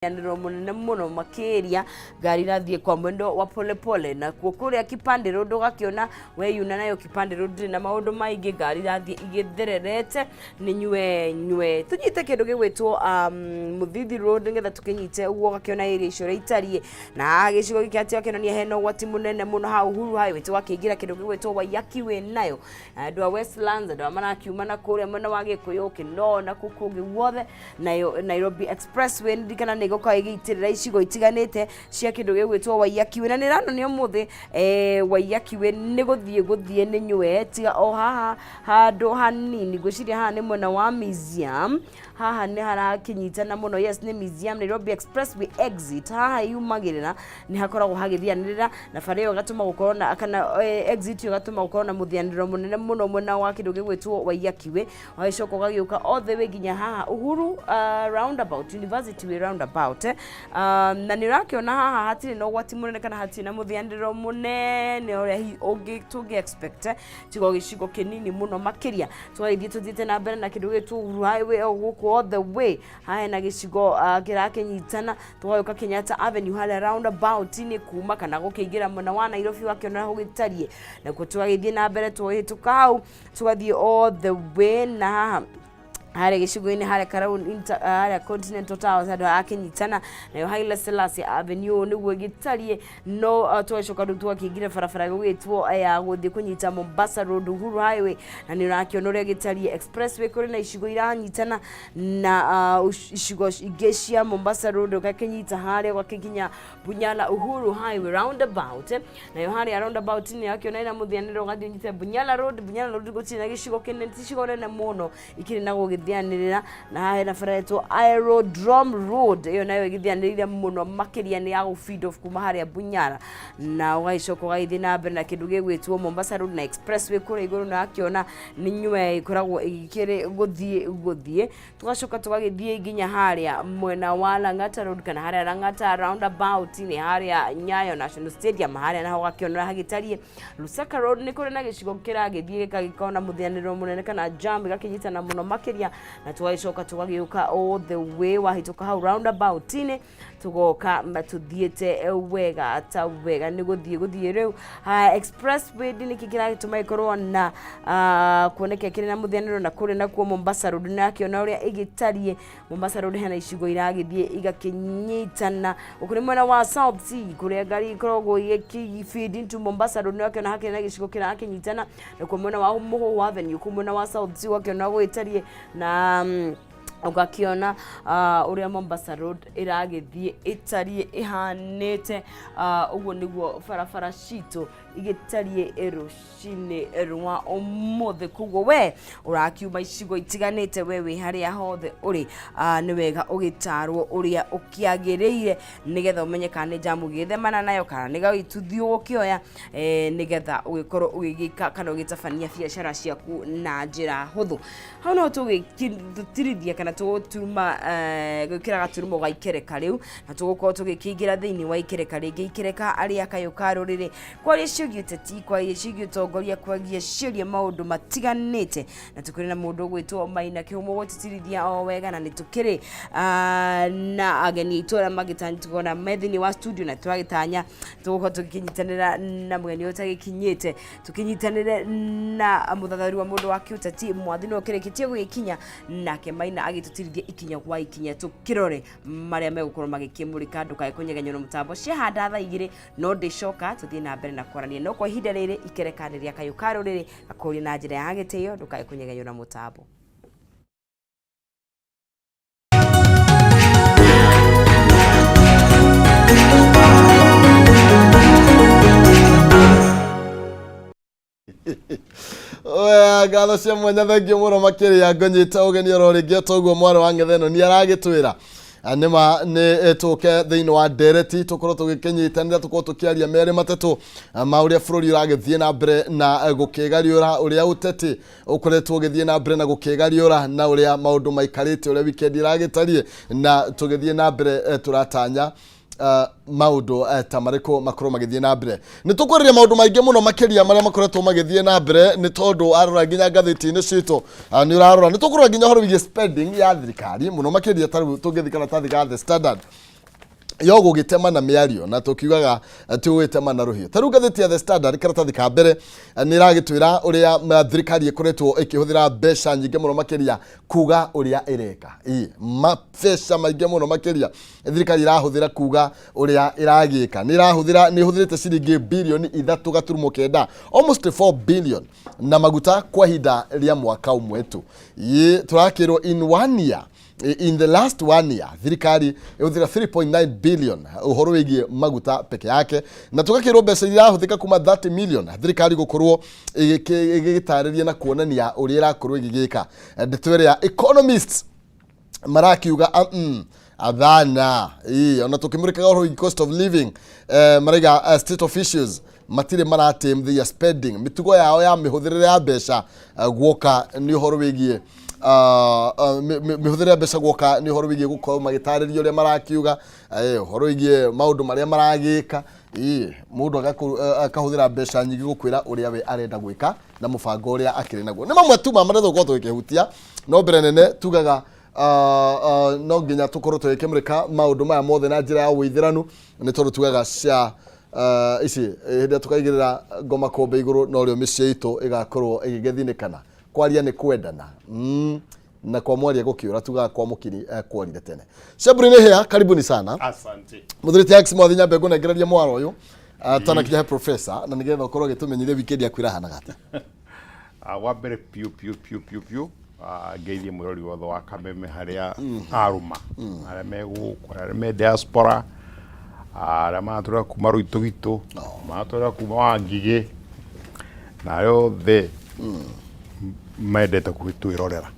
Mũhianĩro mũnene mũno makĩria, ngari irathiĩ kwa mwendo wa polepole. Nakuo kũrĩa Kipande Road ũgakĩona weyuna nayo Kipande Road ndĩrĩ na maũndũ maingĩ, ngari irathiĩ igĩthererete nĩ nywe nywe. Tũnyite kĩndũ gĩgwĩtwo Mũthithi Road nĩgetha tũkĩnyite ũguo, ũgakĩona area icio ũrĩa itariĩ. Na haha gĩcigo gĩkĩ atĩ ũgakĩonania hena ũgwati mũnene mũno haha Uhuru Highway, tũgakĩingĩra kĩndũ gĩgwĩtwo Waiyaki Way nayo. Andũ a Westlands, andũ arĩa marakiuma na kũrĩa mwena wa Gĩkũyũ, Kinoo na kũu kũngĩ guothe. Nayo Nairobi Expressway ndirikana nĩ ĩgũkorwo ĩgĩitĩrĩra icigo itiganĩte cia kĩndũ gĩgwĩtwo Waiyaki Way. Na nĩ ĩranonio ũmũthĩ Waiyaki Way nĩ gũthiĩ gũthiĩ nĩ nywe tiga o haha handũ hanini. Ngwĩciria haha nĩ mwena wa museum, haha nĩ harakĩnyitana mũno. Yes, nĩ museum, Nairobi Expressway exit haha yumagĩrĩra nĩ hakoragwo hagĩthianĩrĩra na bara ĩyo ĩgatũma gũkorwo na kana exit ĩyo ĩgatũma gũkorwo na mũthianĩrĩro mũnene mũno mwena wa kĩndũ gĩgwĩtwo Waiyaki Way. Ũgagĩcoka ũgagĩũka all the way nginya haha Uhuru roundabout, University Way roundabout. Na nĩ ũrakĩona haha hatirĩ na ũgwati mũnene kana hatirĩ na mũthianĩrĩro mũnene ũrĩa hihi tũngĩ expect, tiga o gĩcigo kĩnini mũno makĩria. Tũgagĩthiĩ tũthiĩte na mbere na kĩndũ gĩgwĩtwo Uhuru Highway o gũkũ all the way, haha hena gĩcigo kĩrakĩnyitana. Tũgagĩũka Kenyatta Avenue harĩa roundabout-inĩ kuma kana gũkĩingĩra mwena wa Nairobi, ũgakĩona gũgĩtariĩ. Nakuo tũgagĩthiĩ na mbere, tũgĩhĩtũka hau, tũgathiĩ all the way na haha harĩa gĩcigo-inĩ harĩa Karau harĩa Continental Towers handũ harakĩnyitana. Nayo Haile Selassie Avenue nĩguo ĩgĩtariĩ. No tũgacoka rĩu tũgakĩingĩra barabara ĩgũgĩtwo ya gũthiĩ kũnyita Mombasa Road, Uhuru Highway, na nĩ ũrakĩona ũrĩa ĩgĩtariĩ. Expressway kũrĩ na icigo iranyitana na icigo ingĩ cia Mombasa Road, ũgakĩnyita harĩa ũgakĩkinya Bunyala Uhuru Highway roundabout. Nayo harĩa roundabout nĩ akĩona ĩna mũthianĩro, ũgathiĩ ũnyite Bunyala Road. Bunyala Road gũtirĩ na gĩcigo kĩnene, ti icigo nene mũno ikĩrĩ na gũgĩthianĩrĩra. Na haha hena bara ĩtwo Aerodrome Road, ĩyo nayo ĩgĩthianĩrĩire mũno makĩria, nĩ ya gũ feed off kuma harĩa Bunyala. Na ũgagĩcoka ũgagĩthiĩ na mbere na kĩndũ gĩgwĩtwo Mombasa Road na Expressway kũrĩa igũrũ, na akĩona nĩ nywe ĩkoragwo ĩgĩkĩrĩ gũthiĩ gũthiĩ. Tũgacoka tũgagĩthiĩ nginya harĩa mwena wa Lang'ata Road kana harĩa Lang'ata roundabout nĩ harĩa Nyayo National Stadium, harĩa naho ũgakĩonera hagĩtariĩ. Lusaka Road nĩ kũrĩ na gĩcigo kĩragĩthiĩ gĩkagĩkorwo na mũthianĩrĩro mũnene kana jam ĩgakĩnyitana mũno makĩria. Na tũgagĩcoka tũgagĩũka all the way, wahĩtũka hau roundabout-inĩ, tũgoka tũthiĩte wega ta wega nĩ gũthiĩ gũthiĩ. Rĩu expressway nĩkĩ kĩragĩtũma ĩkorwo na kuoneka ĩkĩrĩ na mũthianĩro? Na kũrĩ nakuo Mombasa Road nĩ akĩona ũrĩa ĩgĩtariĩ. Mombasa Road hena icigo iragĩthiĩ igakĩnyitana. Gũkũ nĩ mwena wa South C kũrĩa ngari ikoragwo igĩkĩ feed into Mombasa Road, nĩ wakĩona hakĩrĩ na gĩcigo kĩrakĩnyitana. Nakuo mwena wa Mũhũhũ Avenue kũu mwena wa South C ũgakĩona gũgĩtariĩ na ũgakĩona ũrĩa Mombasa Road ĩragĩthiĩ ĩtariĩ ĩhanĩte. Ũguo nĩguo barabara citũ igĩtariĩ rũcinĩ rwa ũmũthĩ. Koguo we ũrakiuma icigo itiganĩte, we wĩ harĩa hothe ũrĩ, nĩ wega ũgĩtarwo ũrĩa ũkĩagĩrĩire nĩgetha ũmenye kana nĩ jamu ũgĩthemana nayo kana nĩ gagĩtuthi ũgũkĩoya, nĩgetha ũgĩkorwo ũgĩgĩka kana ũgĩtabania biacara ciaku na njĩra hũthũ. Hau no tũgĩtirithia kana tũgũtuma gwĩkĩra gaturumo ga ikereka rĩu, na tũgũkorwo tũgĩkĩingĩra thĩinĩ wa ikereka rĩngĩ, ikereka arĩa kayũ ka rũrĩrĩ, kwaria ciĩgiĩ ũteti, kwaria ciĩgiĩ ũtongoria, kwaria ciĩgiĩ maũndũ matiganĩte. Na tũkĩrĩ na mũndũ ũgwĩtwo Maina Kĩhumo gũtĩtĩrithia o wega. Na nĩ tũkĩrĩ na ageni aitũ arĩa mangĩtanya me thĩinĩ wa studio, na tũragĩtanya tũgũkorwo tũkĩnyitanĩra na mũgeni ũyũ ũtagĩkinyĩte, tũkĩnyitanĩre na mũthathaũri wa mũndũ wa kĩũteti Mwathi no kĩrĩkĩtie gũgĩkinya, nake Maina agĩtũtirithia ikinya gwa ikinya, tũkĩrore marĩa megũkorwo magĩkĩmũrĩka. Ndũkae kũnyegenywo mũtambo ciahanda thaa 2, no ndĩcoka tũthiĩ na mbere na kwarania. No kwa ihinda rĩrĩ, ikereka nĩ rĩa kayũ ka rũrĩrĩ, gakũria na njĩra ya gĩtĩo, ndũkae kũnyegenywo na mũtambo. Oya, ngatho cia mwanya, thengio mũno makĩria. Ngũnyita ũgeni oro rĩngĩ toguo mwarĩ wa ng'etheno nĩ aragĩtwĩra. Nĩma nĩ tũke thĩinĩ wa ndereti, tũkorwo tũgĩkĩnyitanĩra, tũkorwo tũkĩaria merĩ matatũ ma ũrĩa bũrũri ũragĩthiĩ na mbere na gũkĩgariũra, ũrĩa ũteti ũkoretwo ũgĩthiĩ na mbere na gũkĩgariũra, na ũrĩa maũndũ maikarĩte, ũrĩa weekend ĩragĩtariĩ, na tũgĩthiĩ na mbere tũratanya maũndũ ta marĩkũ makorwo magĩthiĩ na mbere. Nĩ tũkwarĩria maũndũ maingĩ mũno makĩria marĩa makoretwo magĩthiĩ na mbere, nĩ tondũ arora nginya ngathĩti-inĩ citũ, nĩ ũrarora nĩ tũkũrora nginya ũhoro wĩgiĩ spending ya thirikari mũno makĩria. Ta rĩu tũngĩthiĩ karatathi ga The Standard. Yo gũgĩtema na mĩario na tũkiugaga ti gũgĩtema na rũhiũ. Ta rĩu ngathĩti ya The Standard karatathi ka mbere nĩ ĩragĩtwĩra ũrĩa thirikari ĩkoretwo ĩkĩhũthĩra mbeca nyingĩ mũno makĩria kuga ũrĩa ĩreka. Ĩ, mabeca maingĩ mũno makĩria thirikari ĩrahũthĩra kuga ũrĩa ĩragĩka. Nĩ ĩrahũthĩra, nĩ ĩhũthĩrĩte ciringi bilioni 3.9, almost 4 billion, na maguta kwa ihinda rĩa mwaka ũmwe tu. Ĩ, tũrakĩrwo in one year, in the last one year thirikari ĩhũthĩra 3.9 billion ũhoro wĩgiĩ maguta peke yake, na tũgakĩrwo mbeca iria irahũthĩka kuma 30 million thirikari gũkorwo ĩgĩtarĩria na kuonania ũrĩa ĩrakorwo ĩgĩgĩka. Ndeto ĩrĩa economists marakiuga athana. Ĩ, ona tũkĩmũrĩkaga ũhoro wĩgiĩ cost of living, maraiga state officials matirĩ maratame their spending, mĩtugo yao ya mĩhũthĩrĩre ya mbeca, guoka nĩ ũhoro wĩgiĩ mĩhũthĩrĩre ya mbeca, guoka nĩ ũhoro wĩgiĩ gũkorwo magĩtarĩria ũrĩa marakiuga, ũhoro wĩgiĩ maũndũ marĩa maragĩka. Ĩ, mũndũ akahũthĩra mbeca nyingĩ gũkwĩra ũrĩa we arenda gwĩka na mũbango ũrĩa akĩrĩ naguo. Nĩ mamwe tu ma marĩa tũgũkorwo tũgĩkĩhutia, no mbere nene tugaga no nginya tũkorwo tũgĩkĩmũrĩka maũndũ maya mothe na njĩra ya ũithĩranu, nĩ tondũ tugaga cia ici hĩndĩ ĩrĩa tũkaigĩrĩra ngoma kũmbe igũrũ norĩo mĩciĩ itũ ĩgakorwo ĩgĩgĩthinĩkana. Kwaria nĩ kwendana, na kwa mwaria gũkĩũra tugaga kwa mũkiri kworire tene. Cemburi nĩ hĩa, karibuni sana. Asante. Mũthuri ti Alex Mwathi, nyambe ngũnengereria mwaro ũyũ tanakinya he professor, na nĩgetha ũkorwo ũgĩtũmenyithia weekend yaku ĩrahanaga atĩa. Wa mbere piũ piũ piũ piũ piũ, ngeithie mwĩrori wothe wa Kameme harĩa arũma, arĩa me gũkũ, arĩa me diaspora, arĩa maratũrera kuma Rũitũgitũ, maratũrera kuma Wangigĩ, na arĩa othe mendete gwĩtwĩrorera,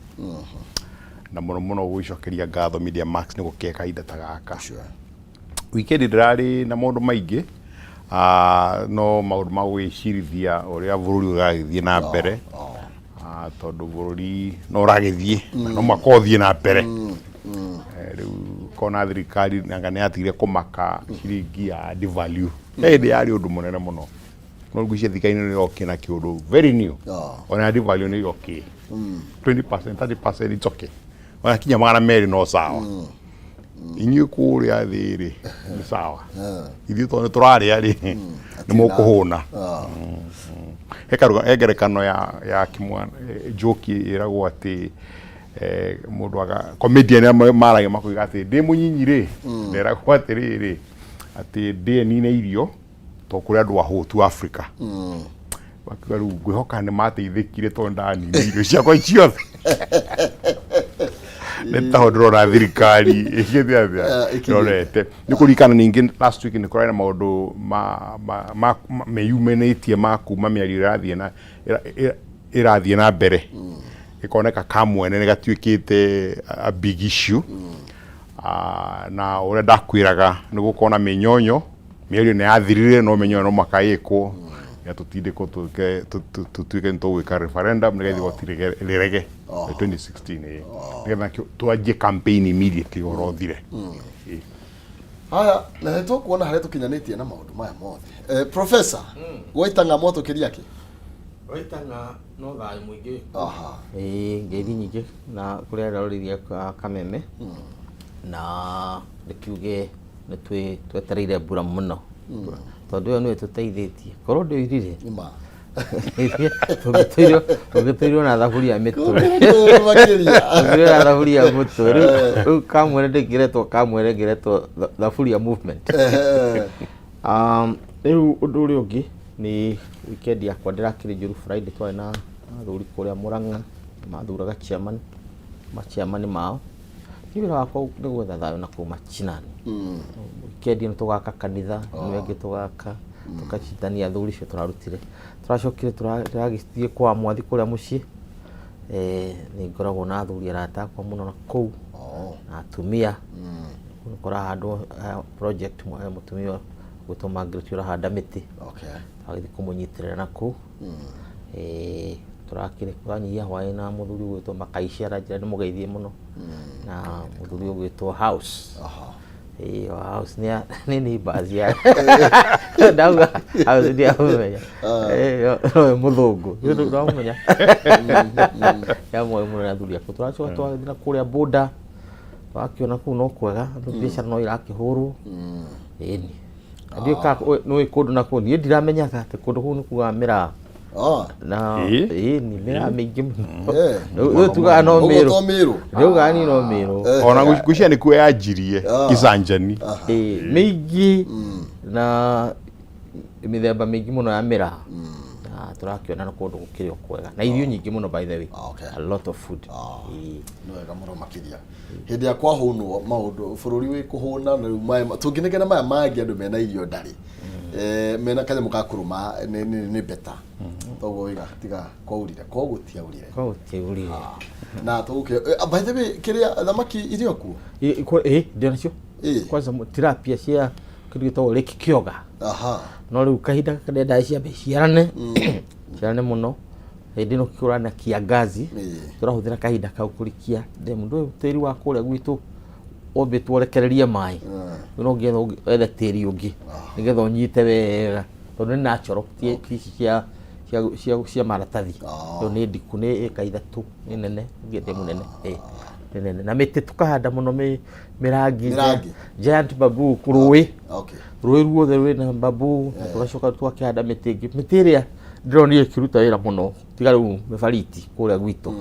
na mũno mũno gwĩcokeria ngatho Media Max nĩ gũkĩhe kahinda ta gaka. Weekend ndĩrarĩ na maũndũ maingĩ, no maũndũ ma gwĩcirithia ũrĩa bũrũri ũragĩthiĩ na mbere, tondũ bũrũri no ũragĩthiĩ na no mũhaka ũthiĩ na mbere. Rĩu kona thirikari nanga nĩ yatigire kũmaka ciringi ya devalue, hĩndĩ yarĩ ũndũ mũnene mũno, no rĩu ici thirikari nĩ ĩrokie na kĩũndũ very new. Ona ya devalue nĩ okay, 20%, 30%, it's okay, ona kinya 200 no sawa. Inyuĩ kũrĩa thĩ rĩ nĩ sawa, ithuĩ tondũ nĩ tũrarĩa rĩ nĩ mũkũhũna. He karuga, he ngerekano ya kĩmwana, joke ĩragwo atĩ mũndũ aga comedian amwe maragia makoiga atĩ ndĩ mũnyinyi rĩ, nderagwo atĩrĩrĩ atĩ ndĩe nine irio tondũ kũrĩ andũ ahũtu Africa. Makiuga rĩu ngwĩhoka nĩ mateithĩkire tondũ ndanine irio ciakwa ciothe. Nĩ taho ndĩrona thirikari ĩgĩthiĩ atĩa? Ĩkinyĩte. Ĩrorete nĩ kũririkana. Ningĩ last week nĩ kũrarĩ na maũndũ meyumanĩtie ma kuma mĩario ĩrathiĩ na mbere, ĩkoneka kamwene nĩ gatuĩkĩte a big issue. Na ũrĩa ndakwĩraga nĩ gũkorwo na mĩnyonyo, mĩario nĩ yathirire, no mĩnyonyo no mũhaka ĩkwo ya tũtindĩkwo tũtuĩke nĩ tũgwĩka referendum nĩgetha igoti rĩrege 2016, ĩ, nĩgetha twanjie campaign immediately ũhoro ũthire. Ĩ. Haya, na nĩ tũkuona harĩa tũkinyanĩtie na maũndũ maya mothe. Professor gwaitanga mwatũkĩria kĩ? Waitanga no thayũ mũingĩ. Aha. Ĩĩ, ngeithi nyingĩ na kũrĩa arorĩria a Kameme, na ndĩkiuge nĩ twetereire mbura mũno tondũ ĩyo nĩyo ĩtũteithĩtie korwo ndĩoirire. Nĩma. Tũngĩtũirwo na thaburia mĩtwe. Makĩria. Tũngĩtũirwo na thaburia mũtwe. Rĩu kamwene ndĩngĩretwo kamwene, ĩngĩretwo thaburia movement. Rĩu ũndũ ũrĩa ũngĩ nĩ weekend yakwa ndĩrakĩrĩ njũru. Friday twarĩ na athuri kũrĩa Murang'a, mathuraga chairman, machairman mao. Niĩ wĩra wakwa nĩ gwetha thayũ na kũu machinani. Weekend ĩno tũgaka kanitha ĩno ĩngĩ, tũgaka tũkacitania athuri icio tũrarutire, tũracokire tũragĩthiĩ kwa Mwathi kũrĩa mũciĩ. Nĩ ngoragwo na athuri arata akwa mũno na kũu na atumia. Nĩ kũrahandwo project, mũtumia gwĩtwo Margaret ũrahanda mĩtĩ. Twagĩthiĩ kũmũnyitĩrĩra na kũu. Tũrakĩrĩ tũranyihia hwaĩ na mũthuri ũgwĩtwo Makaici, aranjĩra ndĩmũgeithie mũno, na mũthuri ũgwĩtwo House. Ĩĩ, wa House nĩ neighbors ya ndauga House ndiamũmenya. Nowe mũthũngũ ndamũmenya yamwe mũno na athuri akũ. Tũracoka twathiĩ na kũrĩa boda, twakĩona kũu no kwega andũ, biacara no irakĩhũrwo. Ĩni. Ndiũĩ kana nĩũĩ kũndũ na kũu niĩ ndiramenyaga atĩ kũndũ kũu nĩ kugaga mĩraa. Na ĩni mĩraa mĩingĩ mũno. Rĩu tugaga no Ũguo Mĩrũ. to Mĩrũ? Rĩu niĩ no Mĩrũ. Ona ngwĩciria nĩkuo yanjirie Kisanjani. Ĩĩ, mĩingĩ na mĩthemba mĩingĩ mũno ya mĩraa. Na tũrakĩona nĩ kũndũ gũkĩrĩ o kwega. Na irio nyingĩ mũno by the way. A lot of food. Ĩĩ. Nĩ wega mũno makĩria. Hĩndĩ ĩrĩa kwahũnwo maũndũ bũrũri wĩ kũhũna na rĩu maya tũngĩnengera maya mangĩ andũ mena irio ndarĩ. Mena kanyamũ ga kũrũma nĩ better. Toguo wĩga tiga kwaurire ko gũtiaurire. Ko gũtiaurire. Na tũgũkĩ by the way kĩrĩa thamaki irĩ o kuo? Ĩ ndĩ nacio. Kwanza tilapia cia kĩndũ gĩtagwo Lake Kyoga. No rĩu kahinda gaka ndendaga ciambe ciarane ciarane mũno. Hĩndĩ ĩno kũrana kiangazi tũrahũthĩra kahinda kau kũrikia ndemu. Ndũĩ tĩri wa kũrĩa gwitũ ũmbĩtwo ũrekererie maĩ. Rĩu no nginya wethe tĩri ũngĩ nĩgetha ũnyite wega tondũ nĩ natural ti ti ici cia cia cia cia maratathi. Ĩyo nĩ ndiku nĩ ĩka 3 nĩ nene ndemu nene ĩĩ nĩ nene. Na mĩtĩ tũkahanda mũno mĩrangi Mĩrangi. Giant bamboo rũĩ. Rũĩ ruothe rwĩna bamboo na tũgacoka tũgakĩhanda mĩtĩ ĩngĩ. Mĩtĩ ĩrĩa ndĩronire ĩkĩruta wĩra mũno tiga rĩu mĩbariti kũrĩa gwitũ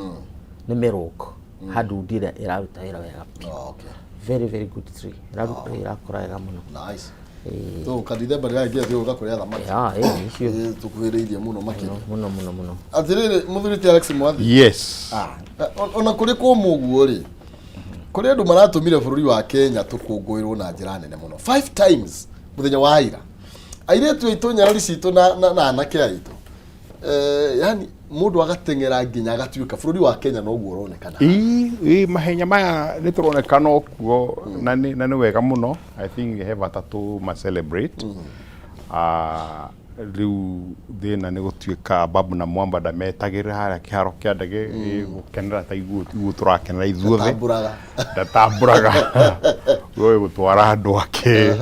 nĩ mĩrũko hardwood ĩrĩa ĩraruta wĩra wega biũ. Very very good tree. Ĩraruta ĩrakũra wega mũno. Nice. Tũgũka Dithemba rĩraingĩra tũgũka kũrĩa thamaki. Ya, ĩĩ, icio. Tũkuhĩrĩirie mũno makĩria. Mũno mũno mũno. Atĩrĩrĩ mũthuri ti Alex Mwathi. Yes. Ona kũrĩ kũmũ ũguo rĩ, kũrĩ andũ maratũmire bũrũri wa Kenya tũkũngũĩrwo na njĩra nene mũno. 5 times mũthenya wa ira. Airĩtu aitũ nyarari citũ na anake aitũ. Yani mũndũ agateng'era nginya agatuĩka bũrũri wa Kenya noguo ũronekana. Ĩĩ mahenya maya nĩ tũronekana okuo na nĩ wega mũno. I think he bata tũ ma celebrate. Rĩu thĩna nĩ gũtuĩka Babu na Mwamba ndametagĩrĩra harĩa kĩharo kĩa ndege gũkenera ta ithuĩ tũrakenera ithuothe. Ndatambũraga. Ndatambũraga. We gũtwara andũ ake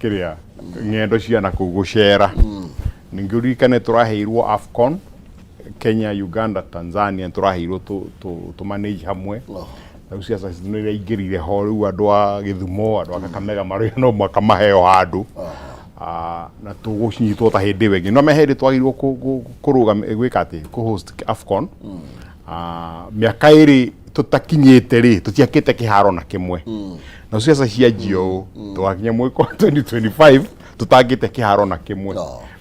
kĩrĩa ng'endo cia na kũu gũcera. Ningĩ ũririkane tũraheirwo AFCON Kenya, Uganda, Tanzania tũraheirwo tũ manage hamwe. Rĩu ciaca citũ nĩ iraingĩrire ho rĩu andũ a Gĩthumo, andũ a Kakamega marĩa no mũhaka maheo handũ. Na tũgũcinyitwo ta hĩndĩ ĩyo ĩngĩ. No me hĩndĩ twagĩrĩirwo kũrũgama gwĩka atĩ kũ host AFCON. Mĩaka ĩrĩ tũtakinyĩte rĩ, tũtiakĩte kĩharo na kĩmwe. Na ciaca cianjia ũũ, tũgakinya mwaka wa 2025 tũtangĩte kĩharo na kĩmwe.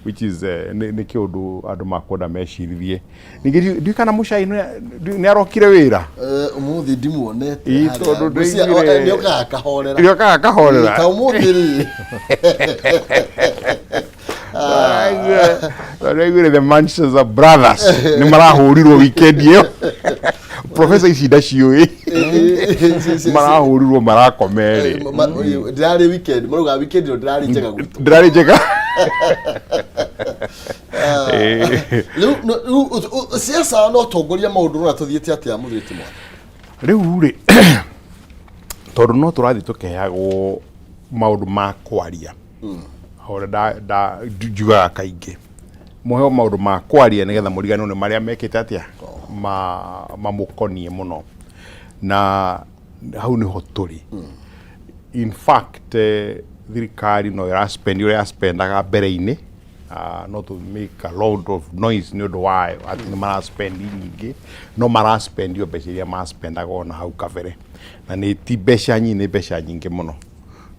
Which is nĩ kĩũndũ andũ makwenda meciririe. Ningĩ ndiũĩ kana Mũchai nĩ arokire wĩra? Ũmũthĩ ndimuonete Ĩĩ, harĩa. tondũ Ngwĩciria, ndaiguire- nĩokaga akahorera. Nĩokaga akahorera. Ĩĩ, ta ũmũthĩ rĩ. Tondũ ndaiguire the Manchester Brothers nĩ marahũrirwo weekend ĩyo. Professor ici ndaciũĩ. Marahũrirwo marakomerĩ. Ndĩrarĩ weekend, marauga weekend ĩyo ndĩrarĩ njega gwitũ. Ndĩrarĩ njega. Rĩu siasa no tongoria maũndũ ũrona tũthiĩte atĩa mũthuri ti Mwathi? Rĩu rĩ, tondũ no tũrathiĩ tũkĩheagwo maũndũ ma kwaria, ũrĩa njugaga kaingĩ, mũheo maũndũ ma kwaria nĩgetha mũriganĩrwo nĩ marĩa mekĩte atĩa, mamũkoniĩ mũno. Na hau nĩho tũrĩ. In fact, thirikari no ĩra spend ũrĩa ya spendaga mbere-inĩ, not to make a lot of noise nĩ ũndũ wayo atĩ nĩ mara spend nyingĩ, no mara spend o mbeca iria ma spendaga ona hau kabere. Na nĩ ti mbeca nyingĩ, nĩ mbeca nyingĩ mũno.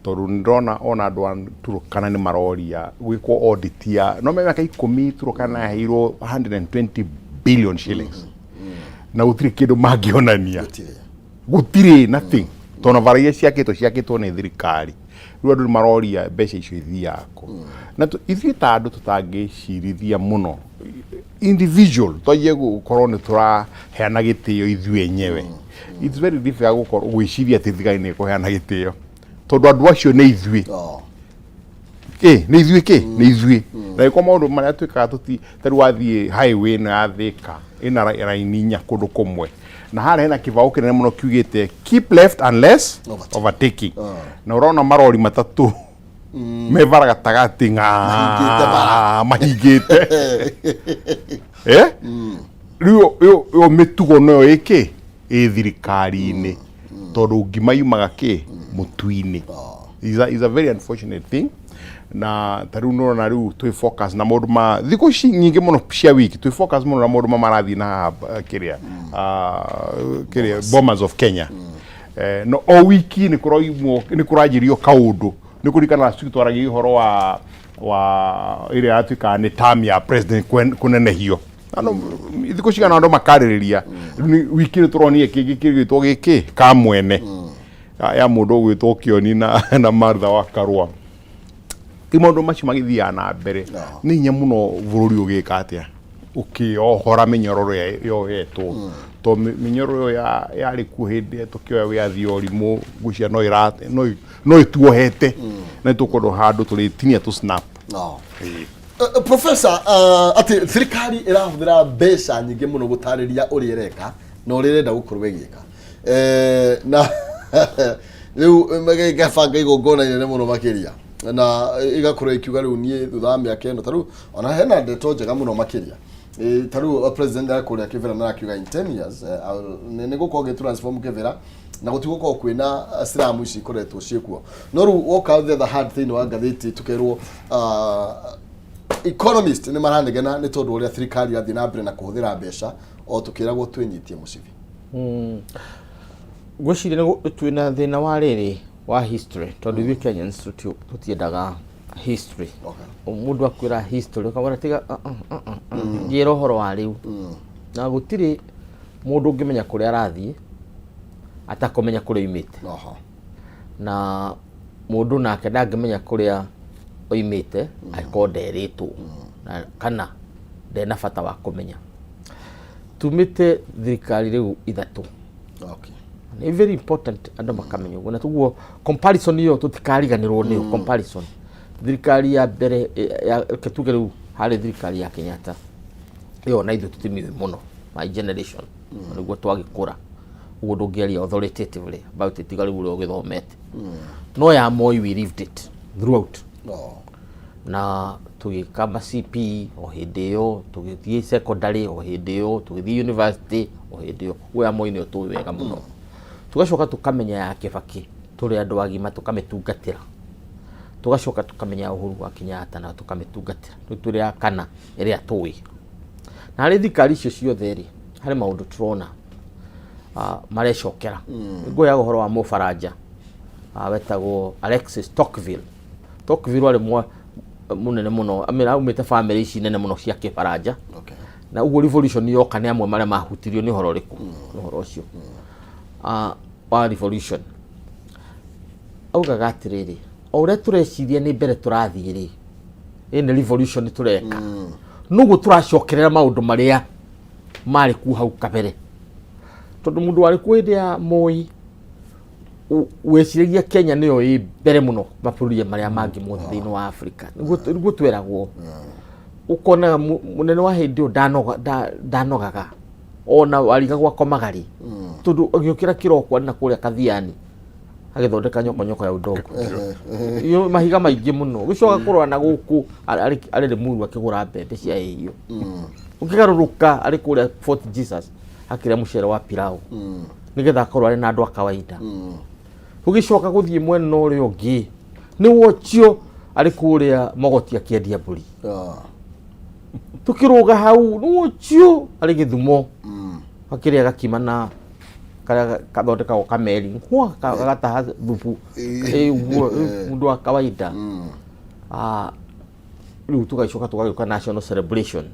Tondũ nĩ ndĩrona ona andũ a Turkana nĩ maroria gwĩkwo audit ya, no mĩaka 10 Turkana yaheirwo 120 billion shillings. Na gũtirĩ kĩndũ mangĩonania. Gũtirĩ nothing. Tondũ bara iria ciakĩtwo, ciakĩtwo nĩ thirikari. Rĩu andũ nĩ maroria mbeca icio ithiaga kũ. Na ithuĩ ta andũ tũtangĩcirithia mũno individual, twanjie gũkorwo nĩ tũraheana gĩtĩo ithuĩ enyewe. It's very difficult gũkorwo gwĩciria atĩ thirikari nĩ ĩkũheana gĩtĩo. Tondũ andũ acio nĩ ithuĩ. Ĩ, nĩ ithuĩ kĩ? Nĩ ithuĩ. Na ĩko maũndũ marĩa twĩkaga tũti, ta rĩu wathiĩ highway ĩno ya Thĩka, ĩna raini inya kũndũ kũmwe. Na harĩa hena kĩbaũ kĩnene mũno kiugĩte keep left unless overtaking. Na ũrona marori matatũ me bara gatagatĩ Mahingĩte bara. ng'aa, mahingĩte. Rĩu ĩyo mĩtugo noyo ĩkĩ? Ĩ thirikari-inĩ. Tondũ ngima yumaga kĩ? Mũtu-inĩ. Is a very unfortunate thing. Na ta rĩu nĩũrona rĩu twĩ focus na maũndũ ma thikũ ici nyingĩ mũno cia wiki, twĩ focus mũno na maũndũ ma marathiĩ na haha, kĩrĩa kĩrĩa Bomas of Kenya. No o wiki nĩ kũroimwo, nĩ kũranjĩrio kaũndũ. Nĩ kũririkana last week twaragia ũhoro wa ĩrĩa yatuĩkaga nĩ term ya president kũnenehio. Na no thikũ cigana andũ makarĩrĩria. Rĩu nĩ wiki nĩ tũronire kĩngĩ kĩgĩtwo gĩkĩ ka mwene ya mũndũ ũgwĩtwo Kĩoni na Martha wa Karũa. Rĩu maũndũ macio magĩthiaga na mbere, nĩ hinya mũno bũrũri ũgĩka atĩa, ũkĩohora mĩnyororo ĩrĩa yohetwo, to mĩnyororo ĩyo yarĩ kuo hĩndĩ ĩrĩa tũkĩoya wĩyathi ya ũrimũ. Ngwĩciria no ĩtuohete na nĩtũkwendwo handũ tũrĩtinia tũ snap. No. Professor, atĩ thirikari ĩrahũthĩra mbeca nyingĩ mũno gũtarĩria ũrĩa ĩreka na ũrĩa ĩrenda gũkorwo ĩgĩka. Na rĩu magĩbanga igongona inene mũno makĩria na igakorwo ikiuga rĩu niĩ thutha wa mĩaka ĩno, ta rĩu ona hena ndeto njega mũno makĩria. Ta rĩu president arĩ kũrĩa Kĩbĩra na arakiuga in 10 years nĩ gũkorwo gĩ transform Kĩbĩra na gũtigũkorwo kwĩna slum ici ikoretwo ciĩkuo. No rĩu woka the other hand, thĩinĩ wa ngathĩti tũkerwo economist nĩ maranegena nĩ tondũ ũrĩa thirikari ĩrathiĩ na mbere na kũhũthĩra mbeca o tũkĩragwo twĩnyitie mũcibi. Ngwĩciria twĩna thĩna wa rĩrĩ wa history, tondũ ithuĩ Kenyans tũtiendaga history. Mũndũ akwĩra history ũkamwĩra tiga, njĩra ũhoro wa rĩu. Na gũtirĩ mũndũ ũngĩmenya kũrĩa arathiĩ atakũmenya kũrĩa oimĩte. Na mũndũ nake ndangĩmenya kũrĩa oimĩte angĩkorwo nderĩtwo kana ndena bata wa kũmenya. Tumĩte thirikari rĩu ithatũ. Nĩ very important andũ makamenya ũguo, na tuguo comparison ĩyo tũtikariganĩrwo nĩyo comparison. Thirikari ya mbere ya, reke tuge rĩu harĩ thirikari ya Kenyatta, ĩyo na ithuĩ tũtimĩũĩ mũno, my generation, nĩguo twagĩkũra ũguo, ndũngĩaria authoritatively about it tiga rĩu ũrĩa ũgĩthomete. No ya Moi, we lived it throughout. Na tũgĩka ma CP o hĩndĩ ĩyo, tũgĩthiĩ secondary o hĩndĩ ĩyo, tũgĩthiĩ university o hĩndĩ ĩyo. Ũguo ya Moi nĩyo tũĩ wega mũno. Tũgacoka tũkamenya ya Kibaki tũrĩ andũ agima, tũkamĩtungatĩra. Tũgacoka tũkamenya ya Uhuru wa Kenyatta na tũkamĩtungatĩra. Rĩu tũrĩ ya kana ĩrĩa tũĩ. Na harĩ thirikari icio ciothe rĩ, harĩ maũndũ tũrona marecokera. Nguoyaga ũhoro wa Mũfaranja wetagwo Alexis Tocqueville. Tocqueville arĩ mũnene mũno, aumĩte family ici nene mũno cia Kĩfaranja. Na ũguo revolution yoka, nĩ amwe marĩa mahutirio nĩ ũhoro ũrĩkũ, nĩ ũhoro ũcio wa revolution. Augaga atĩrĩrĩ, o ũrĩa tũreciria nĩ mbere tũrathiĩ rĩ, ĩ nĩ revolution tũreka, noguo tũracokerera maũndũ marĩa marĩ kuo hau kabere, tondũ mũndũ warĩ kuo hĩndĩ ya Moi weciragia Kenya nĩyo ĩ mbere mũno mabũrũri marĩa mangĩ mothe thĩinĩ wa Afrika. Nĩguo tweragwo. Ũkonaga mũnene wa hĩndĩ ĩyo ndanogaga, ona warigagwo akomaga rĩ, tondũ agĩũkĩra kĩroko arĩ na kũrĩa Kathiani agĩthondeka nyokonyoko ya udongo. Iyo mahiga maingĩ mũno, gĩcoka kũrora na gũkũ arĩ Limuru akĩgũra mbembe cia ĩhiũ, ũkĩgarũrũka arĩ kũrĩa Fort Jesus akĩrĩa mũcere wa pilau, nĩgetha akorwo arĩ na andũ a kawaida. Ũgĩcoka gũthiĩ mwena ũrĩa ũngĩ, nĩ wocio arĩ kũrĩa Mogoti akĩendia mbũri. Tukĩrũga hau, nĩ wocio arĩ Gĩthumo akĩrĩa gakima na karĩa kathondekagwo kameri hwa gagataha thubu. Ũguo mũndũ wa kawaida. Rĩu tũgacoka tũgagĩũka national celebration,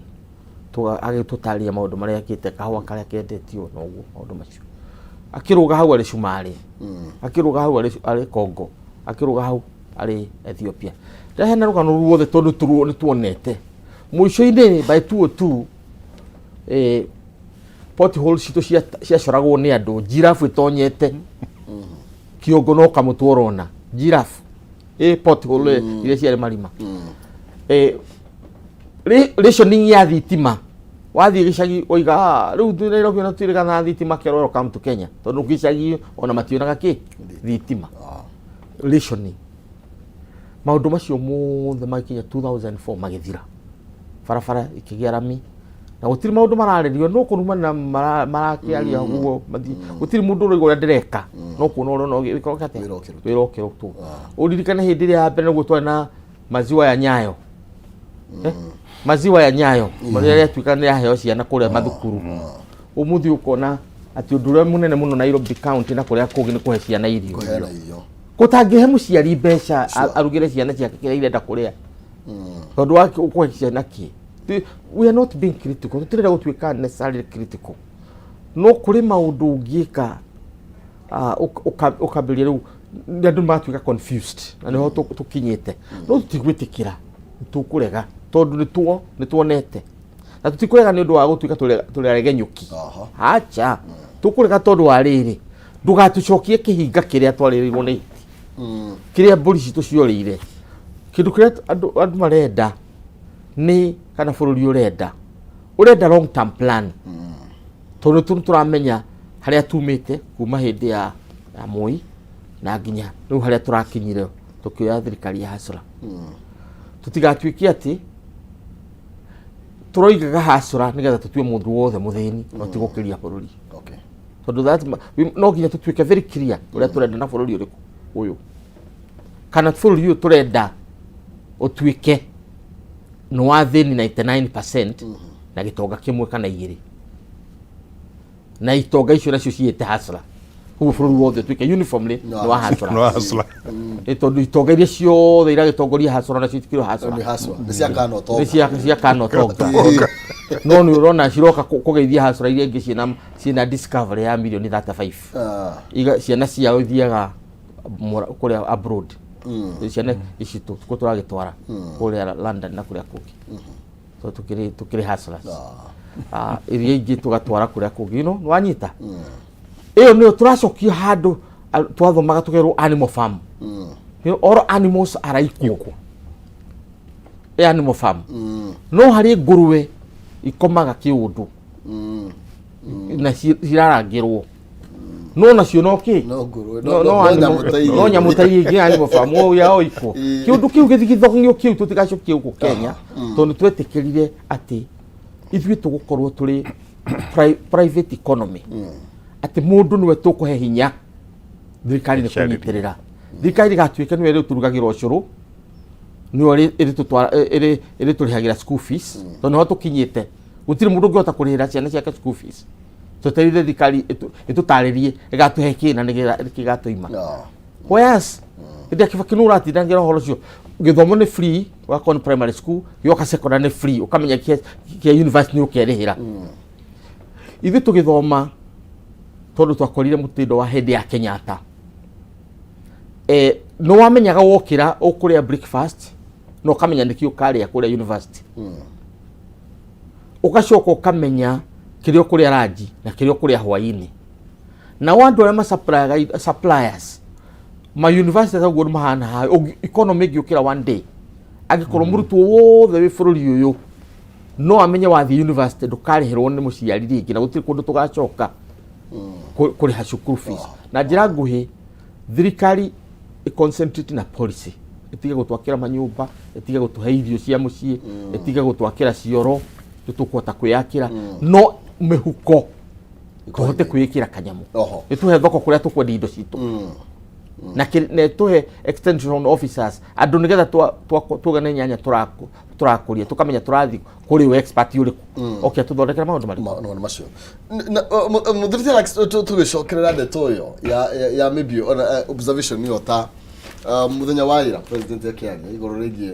agĩtũtarĩria maũndũ marĩa ekĩte, kahũa karĩa kendetio na ũguo maũndũ macio. Akĩrũga hau arĩ Cumarĩ, akĩrũga hau arĩ Congo, akĩrũga hau arĩ Ethiopia. Ndahena rũgano ruothe tondũ nĩ tuonete mũico-inĩ by 202 pothole citũ ciacoragwo nĩ andũ, giraffe ĩtonyete kĩongo no kamũtwe ũrona giraffe ĩ pothole iria ciarĩ marima. Rationing ya thitima, wathiĩ gĩcagi waiga, "Ah, rĩu twĩ Nairobi ona twĩrĩga na thitima." Kerwo, "Welcome to Kenya," tondũ gĩcagi ona mationaga kĩ thitima. Rationing, maũndũ macio mothe magĩkinya 2004 magĩthira, barabara ikĩgĩa rami. Na Na gũtirĩ maũndũ mararĩrio, no kũrumana marakĩaria ũguo mathiĩ. Gũtirĩ mũndũ ũraigua ũrĩa ndĩreka, no kuona ũrona wĩra ũkĩte. Wĩra ũkĩrutwo. Wĩra ũkĩrutwo. Ũririkane hĩndĩ ĩrĩa ya mbere nĩguo twarĩ na maziwa ya Nyayo. Eh? Maziwa ya Nyayo marĩa rĩatuĩka nĩ yaheo ciana kũrĩa mathukuru. Ũmũthĩ ũkona atĩ ũndũ ũrĩa mũnene mũno Nairobi County na kũrĩa kũngĩ nĩ kũhe ciana irio. Kũheana irio. Gũtangĩhe mũciari mbeca arugĩre ciana ciake kĩrĩa irenda kũrĩa, tondũ wa kũhe ciana kĩ. We are not being critical, tũtirenda gũtuĩka necessarily critical, no kũrĩ maũndũ ũngĩka ũkambĩrĩria rĩu nĩ andũ matuĩka confused, na nĩho tũkinyĩte. No tũtigwĩtĩkĩra, tũkũrega tondũ nĩtuonete, na tũtikũrega nĩ ũndũ wa gũtuĩka tũrĩ aregenyũki. Acha, tũkũrega tondũ wa rĩrĩ, ndũgatũcokie kĩhinga kĩrĩa twarĩrĩirwo nĩ hiti, kĩrĩa mbũri citũ ciorĩire. Kĩndũ kĩrĩa andũ marenda nĩ kana bũrũri ũrenda long term plan, tondũ tũramenya harĩa tumĩte kuma hĩndĩ ya Moi na nginya rĩu harĩa tũrakinyire tũkĩoya thirikari ya hustler. Tũtigatuĩke atĩ tũroigaga hustler nĩgetha tũtue mũndũ wothe mũthĩni, no ti gũkĩria bũrũri. Tondũ no nginya tũtuĩke very clear ũrĩa tũrenda na bũrũri ũrĩkũ ũyũ, kana bũrũri ũyũ tũrenda ũtuĩke nĩ wa thĩni 99% na gĩtonga kĩmwe kana igĩrĩ, na itonga icio nacio ciĩte hustler. Koguo bũrũri wothe ũtuĩke uniformly nĩ wa hustler. No hustler. Nĩ tondũ itonga iria ciothe iragĩtongoria hustler nacio itikĩrĩ hustler. Nĩ hustler. Nĩ cia kana ũtonga. Nĩ cia kana ũtonga, no nĩ ũrona ciroka kũgeithia hustler iria ingĩ ciĩna discovery ya mirioni 35. Ciana ciao ithiaga kũrĩa abroad, ciana ici kũ tũragĩtwara kũrĩa London na kũrĩa kũngĩ. So tũkĩrĩ hustlers. Iria ingĩ tũgatwara kũrĩa kũngĩ, nĩwanyita ĩyo nĩyo tũracokia handũ twathomaga tũkerwo animal farm. All animals are equal. Ĩ animal farm, no harĩ ngũrwe ikomaga kĩũndũ na cirarangĩrwo, no nacio no kĩ? No ngũrwe. No no animal- nyamũ ta iria no ingĩ. Nyamũ ta iria ingĩ animal farm o ya o iko. Kĩũndũ kĩu gĩthigithogio kĩu tũtigacokie gũkũ Kenya, tondũ twetĩkĩrire atĩ ithuĩ tũgũkorwo tũrĩ private economy, atĩ mũndũ nĩwe tũkũhe hinya, thirikari nĩ Charity. kũnyitĩrĩra. Thirikari ĩgatuĩka nĩwe rĩu tũrugagĩra ũcũrũ, nĩwe ĩrĩtũrĩhagĩra school fees, tondũ nĩho tũkinyĩte, gũtirĩ mũndũ ũngĩhota kũrĩhĩra ciana ciake school fees. Twetereire thirikari ĩtũtarĩrie ĩgatũhe kĩ na nĩgetha gĩgatũima. Whereas hĩndĩ ya Kibaki nĩ ũratindangĩra ũhoro ũcio, gĩthomo nĩ free, wakorwo nĩ primary school gĩoka secondary nĩ free, ũkamenya kĩa university nĩ ũkerĩhĩra. Ithuĩ tũgĩthoma, tondũ twakorire mũtindo wa hĩndĩ ya Kenyatta, nĩ wamenyaga wokĩra ũkũrĩa breakfast na ũkamenya nĩkĩ ũkarĩa kũrĩa university, ũgacoka ũkamenya kĩrĩa ũkũrĩa ranji na kĩrĩa ũkũrĩa hwaĩ-inĩ. Nao andũ arĩa ma suppliers ma university ũguo nĩ mahana haha. Economy ĩngĩũkĩra one day, angĩkorwo mũrutwo wothe wĩ bũrũri ũyũ no amenye wathiĩ university ndũkarĩhĩrwo nĩ mũciari rĩngĩ, na gũtirĩ kũndũ tũgacoka kũrĩha cukuru fees. Na njĩra nguhĩ, thirikari ĩ concentrate na policy, ĩtige gũtwakĩra manyũmba, ĩtige gũtũhe irio cia mũciĩ, ĩtige gũtwakĩra cioro, tũkũhota kwĩyakĩra, no mĩhuko tũhote kwĩĩkĩra kanyamũ. Ĩtũhe thoko kũrĩa tũkwendia indo citũ, na ĩtũhe extension officers andũ nĩgetha tuoga nĩ nyanya tũrakũria, tũkamenya tũrathiĩ kũrĩ we expert ũrĩkũ oke atũthondekera maũndũ marĩkũ. Maũndũ macio. Mũthuri Alex, tũgĩcokerera ndeto ĩyo ya maybe ona observation ĩyo ta mũthenya wa ira president akĩaria igũrũ rĩgiĩ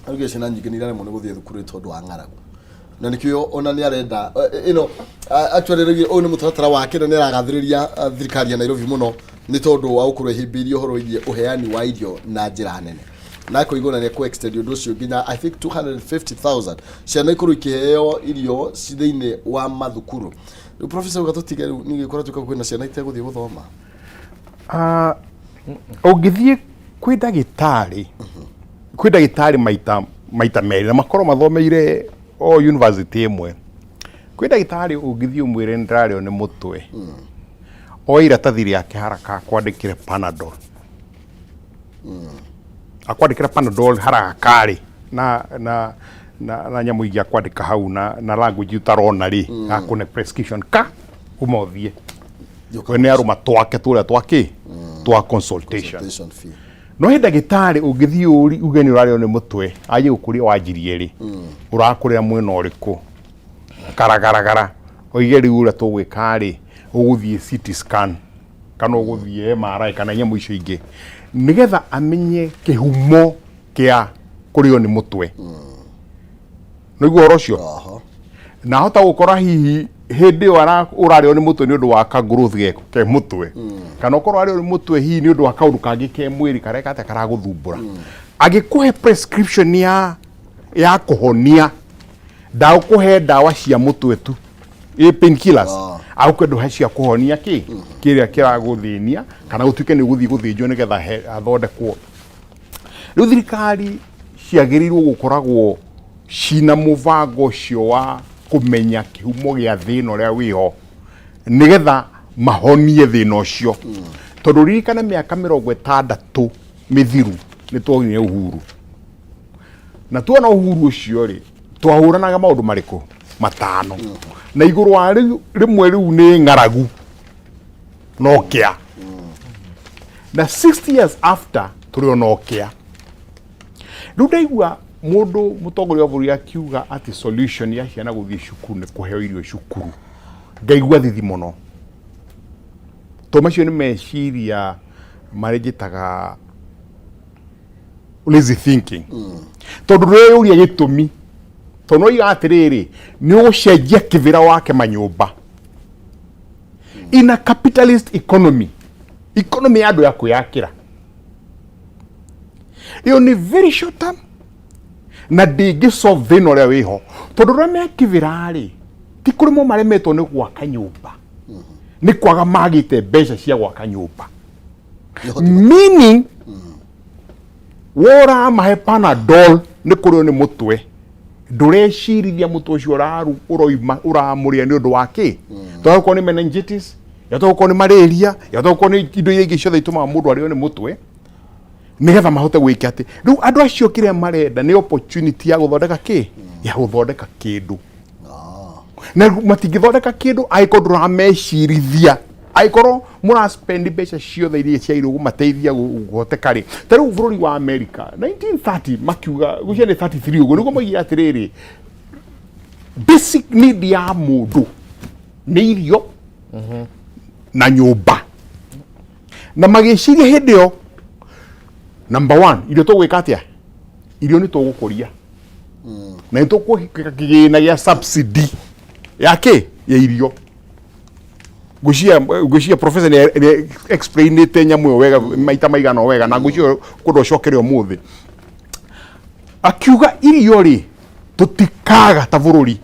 augire ciana nyingĩ nĩ iraremwo nĩ gũthiĩ thukuru nĩ tondũ wa ng'aragu, na nĩkĩo ona nĩ arenda actually rĩu ũyũ nĩ mũtaratara wake, na nĩ aragathĩrĩria thirikari ya Nairobi mũno nĩ tondũ wa gũkorwo ĩhĩmbĩirie ũhoro wĩgiĩ ũheani wa irio na njĩra nene, na akoigwo na nĩ ekũ extend ũndũ ũcio nginya, I think, 250,000 ciana ikorwo ikĩheo irio ci thĩinĩ wa mathukuru. Rĩu professor uga tũtige rĩu nĩ gĩkora tuĩka kwĩna ciana itegũthiĩ gũthoma. Ũngĩthiĩ kwĩ ndagĩtarĩ maita merĩ na makorwo mathomeire o university ĩmwe, kwĩ ndagĩtarĩ ũngĩthiĩ ũmwĩre nĩ ndĩrarĩo nĩ mũtwe, oe iratathi rĩake haraka akwandĩkĩre Panadol, akwandĩkĩra Panadol haraka rĩ na na na, na nyamũ ingĩ akwandĩka hau na, na language ũtarona rĩ, akũne prescription ka uma ũthiĩ. We nĩ arũma twake tũrĩa twakĩ twa consultation. Consultation fee. No he ndagĩtarĩ ũngĩthiĩ ũri uge nĩ ũrarĩo nĩ mũtwe, anjie gũkũria wanjirie rĩ, ũrakũrĩra mwena ũrĩkũ, karagaragara, oige rĩu ũrĩa tũgwĩka rĩ, ũgũthiĩ CT scan kana ũgũthiĩ MRI kana nyamũ icio ingĩ, nĩgetha amenye kĩhumo kĩa kũrĩo nĩ mũtwe. Nĩguo ũhoro ũcio. Na ahota gũkora hihi hĩndĩ ĩyo ũrarĩo nĩ mũtwe nĩ ũndũ wa ka growth ge ke mũtwe, kana ũkorwo arĩo nĩ mũtwe hihi nĩ ũndũ wa kaũndũ kangĩ ke mwĩrĩ kareka atĩa karagũthumbũra. Angĩkũhe prescription ya kũhonia, ndagũkũhe ndawa cia mũtwe tu, ĩ painkillers, agũkũhe ndawa cia kũhonia kĩ kĩrĩa kĩragũthĩnia, kana gũtuĩke nĩ ũgũthiĩ gũthĩnjwo nĩgetha athondekwo. Rĩu thirikari ciagĩrĩirwo gũkoragwo cina mũbango ũcio wa kũmenya kĩhumo gĩa thĩna ũrĩa wĩho, nĩgetha mahonie thĩna ũcio. Tondũ ririkane mĩaka 60 mĩthiru nĩ tuonire uhuru, na tuona uhuru ũcio rĩ, twahũranaga maũndũ marĩkũ matano, na igũrũ wa rĩu rĩmwe rĩu nĩ ng'aragu no kĩa, na 60 years after tũrĩ o no kĩa. Rĩu ndaigua mũndũ mũtongoria wa bũrũri akiuga atĩ solution ya ciana gũthiĩ cukuru nĩ kũheo irio cukuru, ngaigua thithi mũno, tondũ macio nĩ meciria marĩa njĩtaga lazy thinking, tondũ ndũreyũria gĩtũmi, tondũ no iga atĩrĩrĩ, nĩ ũgũcenjia kĩbĩra wake manyũmba. In a capitalist economy, economy ya andũ ya kwĩyakĩra, ĩyo nĩ very short term na ndĩngĩ solve thĩna ũrĩa wĩho, tondũ ũrĩa me kĩbĩra rĩ, ti kũrĩmwo maremetwo nĩ gwaka nyũmba, nĩ kwaga magĩte mbeca cia gwaka nyũmba. Meaning woramahe Panadol nĩ kũrĩo nĩ mũtwe, ndũrecirithia mũtwe ũcio ũroima ũramũrĩa nĩ ũndũ wa kĩ. Tondũ gũkorwo nĩ meningitis, yahota gũkorwo nĩ malaria, yahota gũkorwo nĩ indo iria ingĩ ciothe itũmaga mũndũ arĩo nĩ mũtwe, nĩgetha mahote gwĩka atĩ rĩu andũ acio kĩrĩa marenda nĩ opportunity ya gũthondeka kĩ, ya gũthondeka kĩndũ, na matingĩthondeka kĩndũ angĩkorwo ndũramecirithia, angĩkorwo mũra spend mbeca ciothe iria ciagĩrĩirwo kũmateithia kũhoteka rĩ. Ta rĩu bũrũri wa America 1930 makiuga, gũcia nĩ 33 ũguo nĩguo moigire atĩrĩrĩ, basic need ya mũndũ nĩ irio na nyũmba. Na magĩciria hĩndĩ ĩyo, number one, irio tũgwĩka atĩa? Irio nĩ tũgũkũria na nĩ tũkũhika kĩgĩna gĩa subsidy ya kĩ, ya irio. Ngwĩciria professor nĩ explainĩte nyamũ ĩyo wega maita maigana o wega, na ngwĩciria kũndũ ũcokere ũmũthĩ akiuga irio rĩ tũtikaga ta bũrũri,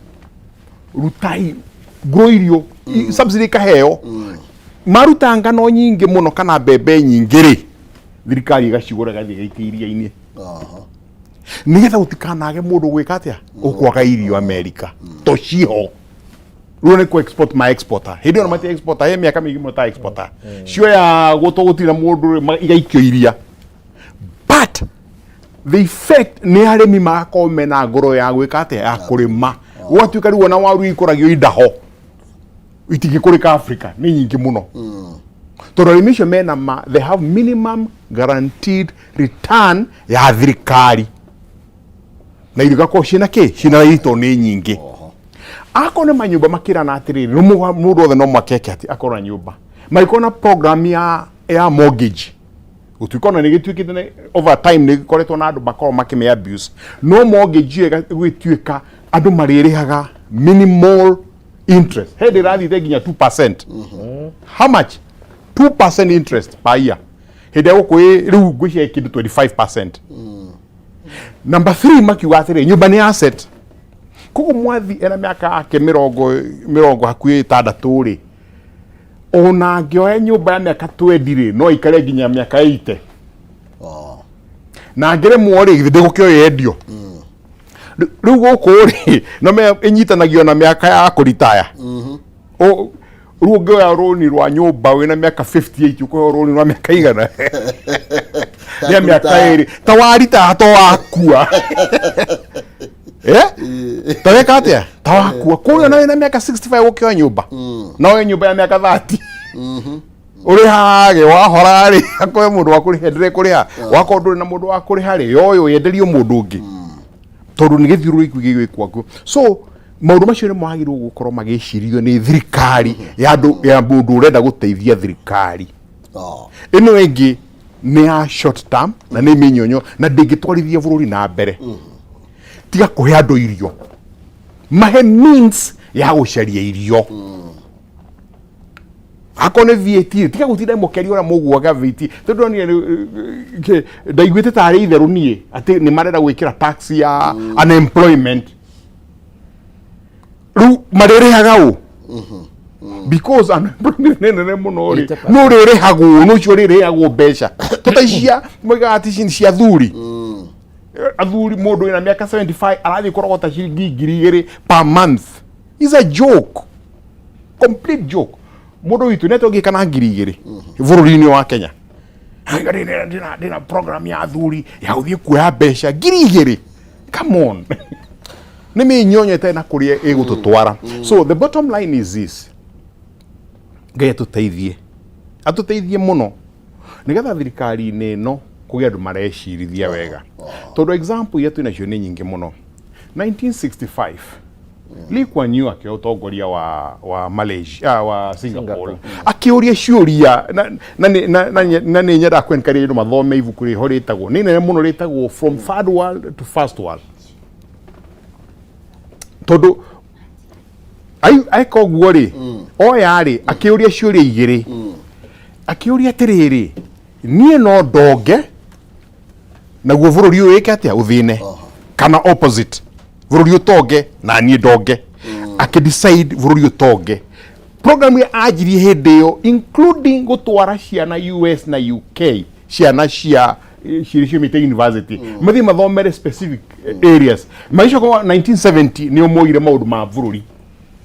rutai grow irio, subsidy ikaheo. Maruta ngano nyingĩ mũno kana mbembe nyingĩ rĩ, thirikari ĩgacigũra, ĩgathiĩ ĩgaikia iria-inĩ, nĩgetha gũtikanage mũndũ gwĩka atĩa, ũkwaga irio Amerika to ciho. Rĩu nĩ kũ export ma exporter, hĩndĩ ĩyo mati exporter, he mĩaka mĩingĩ mũno ta exporter cioya gũtwo gũtirĩ na mũndũ rĩ, igaikio iria. But the effect nĩ arĩmi magakorwo mena ngoro ya gwĩka atĩa, ya kũrĩma. Gũgatuĩka rĩu ona waru ikũragio indaho itingĩkũrĩka Africa, nĩ nyingĩ mũno, tondũ arĩmi acio mena ma they have minimum guaranteed return ya thirikari, na irio igakorwo ciĩna kĩ, ciĩna raithi tondũ nĩ nyingĩ. Akorwo nĩ manyũmba makĩrana atĩrĩrĩ, no mũndũ wothe no mwakeke atĩ akorwo na nyũmba, mangĩkorwo na program ya mortgage, gũtuĩka ona nĩ gĩtuĩkĩte over time nĩ gĩkoretwo na andũ makorwo makĩmĩ abuse, no mortgage ĩyo ĩgĩtuĩka andũ marĩrĩhaga minimal interest. Hĩndĩ ĩrathiĩte nginya 2%. How much? 2% interest per year. Hĩndĩ ya gũkũ rĩu ngwĩciria kĩndũ 25%. Number 3, makiuga atĩrĩ, nyũmba nĩ asset. Koguo mwathi ena mĩaka yake mĩrongo hakuhĩ ĩtandatũ rĩ, ona angĩoya nyũmba ya mĩaka 20 rĩ, no aikare nginya mĩaka 80. Na angĩremwo rĩ, githĩ ndĩgũkĩoya yendio? Rĩu gũkũ rĩ, no ĩnyitanagio na mĩaka ya kũritaya. Rĩu ũngĩoya rũni rwa nyũmba wĩna mĩaka 58, ũkũheo rũni rwa mĩaka igana ya mĩaka 2 ta waritaya to wakua. Eh? Ta weka atia? Ta wakua. Kũrĩa na wĩna mĩaka 65 ũkĩoya nyũmba. Na oe nyũmba ya mĩaka 30. Ũrĩhage wahora rĩ, akoe mũndũ wa kũrĩha endelee kũrĩha. Wakorwo ndũrĩ na mũndũ wa kũrĩha rĩ, yoywo yenderio mũndũ ũngĩ. Tondũ nĩ gĩthiũrũrĩku gĩgwĩkwo kuo. So maũndũ macio nĩ magĩrĩirwo gũkorwo magĩcirio nĩ thirikari ya andũ ya mũndũ ũrenda gũteithia thirikari. Ĩno ĩngĩ nĩ ya short term na nĩ mĩnyonyo na ndĩngĩtwarithia bũrũri na mbere. Tiga kũhe andũ irio, mahe means ya gũcaria irio. Akorwo nĩ VAT, tiga gũtinda mũkĩaria ũrĩa mũgwaga VAT, tondũ ndonire ndaiguĩte tarĩ itherũ niĩ atĩ nĩ marenda gwĩkĩra tax ya unemployment. Rĩu marĩrĩhaga ũ? Because unemployment nĩ nene mũno rĩ, 80%. nũ ũrĩrĩhagwo? Nũ ũcio ũrĩrĩhagwo mbeca tota icia moigaga atĩ ici nĩ cia athuri? Athuri, mũndũ wĩna mĩaka 75 arathiĩ kũrogota ciringi 2000 per month is a joke, complete joke. Mũndũ witũ nĩ atũngĩka na 2000 bũrũri-inĩ wa Kenya? Haiga, ndĩna program ya athuri ya gũthiĩ kuoya mbeca 2000. Come on, nĩ mĩnyonyo ĩtarĩ na kũrĩa ĩgũtũtwara. So the bottom line is this: Ngai atũteithie, atũteithie mũno nĩgetha thirikari-inĩ ĩno kũgĩe andũ marecirithia wega, tondũ example iria twĩ nacio nĩ nyingĩ mũno. 1965 Lee Kuan Yew akĩoya ũtongoria wa Malaysia, wa Singapore, akĩũria ciũria na nĩ nyendaga kũ encourage andũ mathome ibuku rĩho rĩtagwo, nĩ inene mũno, rĩtagwo From Third World to First World, tondũ eka ũguo rĩ, oya rĩ, akĩũria ciũria igĩrĩ. Akĩũria atĩrĩrĩ, niĩ no ndonge naguo bũrũri ũyũ wĩke atĩa? Ũthĩne, kana opposite, bũrũri ũtonge na niĩ ndonge? Akĩdecide bũrũri ũtonge. Program ĩrĩa anjirie hĩndĩ ĩyo, including gũtwara ciana US na UK, ciana cia cirĩ ciumĩte university mathiĩ mathomere specific areas, magĩcoka 1970 nĩo moire maũndũ ma bũrũri,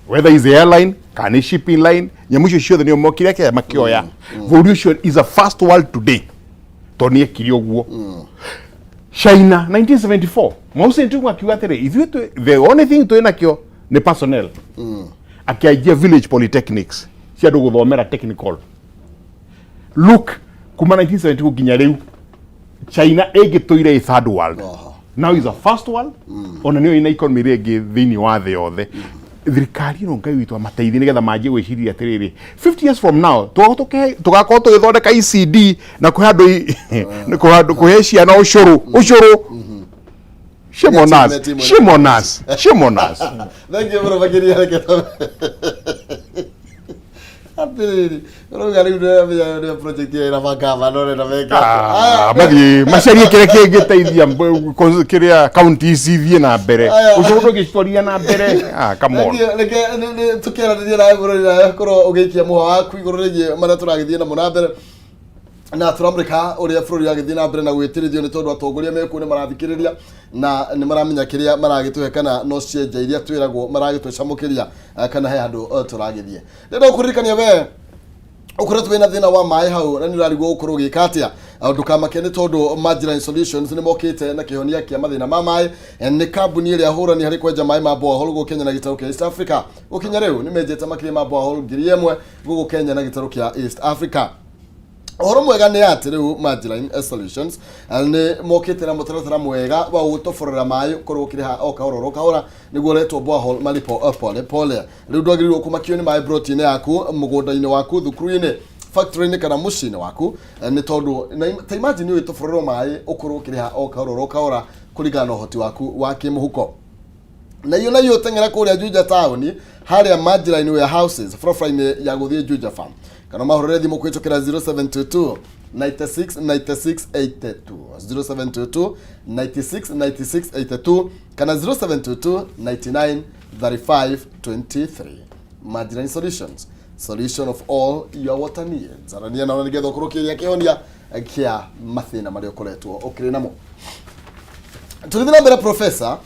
whether is airline kana nĩ shipping line, nyamũ icio ciothe nĩo mokire kĩa makĩoya. Bũrũri ũcio is a first world today tondũ nĩ ekire ũguo. China 1974, Mao Zedong akiuga atĩrĩ, ithuĩ the only thing twĩ nakĩo nĩ personnel. Akĩanjia village polytechnics cia andũ gũthomera technical. Look, kuma 1974 nginya rĩu China ĩngĩtũire ĩ third world, now is a first world. Ona nĩyo ĩna economy ĩrĩa ĩngĩ thĩinĩ wa thĩ yothe. Thirikari ĩno, Ngai witũ amateithie nĩgetha manjie gwĩciria atĩrĩrĩ, 50 years from now tũgakorwo tũgĩthondeka ECD na kũhe andũ kũhe ciana ũcũrũ ũcũrũ. Shame on us. Achievement imwe. Shame on us, shame on us. Thank you mũno makĩria. Reke atĩrĩrĩ, ũrauga rĩu nĩũramenya nĩyo project ĩyo ĩna makava no ũrenda meke? Ah, mathiĩ macarie kĩrĩa kĩngĩteithia kĩrĩa kaunti ici ithiĩ na mbere. Aya. Ũcũrũ ndũngĩcitwarithia na mbere. Ah, come on. Thank you. Reke tũkĩaranĩria nawe mũrori, nawe korwo ũgĩikia mũha waku igũrũ rĩgiĩ marĩa tũragĩthiĩ namo na mbere na tũramũrĩka ũrĩa bũrũri ũragĩthiĩ na mbere na gwĩtĩrithio, nĩ tondũ atongoria mekuo nĩ marathikĩrĩria na nĩ maramenya kĩrĩa maragĩtũhe, kana no cienja iria twĩragwo maragĩtũcamũkĩria, kana he handũ tũragĩthiĩ. Ndĩrenda gũkũririkania we ũkoretwo wĩna thĩna wa maĩ hau na nĩ ũrarigwo gũkorwo ũgĩka atĩa, ndũkamake, nĩ tondũ Majirani Solutions nĩ mokĩte na kĩhonia kĩa mathĩna ma maĩ. Nĩ kambuni ĩrĩa hũrani harĩ kwenja maĩ ma borehole gũkũ Kenya na gĩtarũ kĩa East Africa. Gũkinya rĩu nĩ menjete makĩria ma borehole 1000 gũkũ Kenya na gĩtarũ kĩa East Africa. Ũhoro mwega nĩ atĩ rĩu Majirani Solutions nĩ mokĩte na mũtaratara mwega wa gũtoborera maĩ, ũkorwo ũkĩrĩha o kahora oro kahora, nĩguo ũretwo borehole malipo pole pole. Rĩu ndwagĩrĩirwo kũmakio nĩ maĩ broti-inĩ yaku, mũgũnda-inĩ waku, thukuru-inĩ, factory-inĩ kana mũciĩ-inĩ waku, nĩ tondũ ta imagine ũgĩtoborerwo maĩ ũkorwo ũkĩrĩha o kahora oro kahora kũringana na ũhoti waku wa kĩmũhuko. Na iyo teng'era kũrĩa Juja taũni, harĩa Majirani Warehouses, barabara-inĩ ya gũthiĩ Juja Farm, kana mahũrĩre thimũ kũhĩtũkĩra 0722 96 96 82, 0722 96 96 82 kana 0722 99 35 23. Majirani Solutions, solution of all your water needs. Arania nao nĩgetha ũkorwo ũkĩgĩa kĩhonia kĩa mathĩna marĩa ũkoretwo ũkĩrĩ namo. Tũgĩthiĩ na mbere, professor,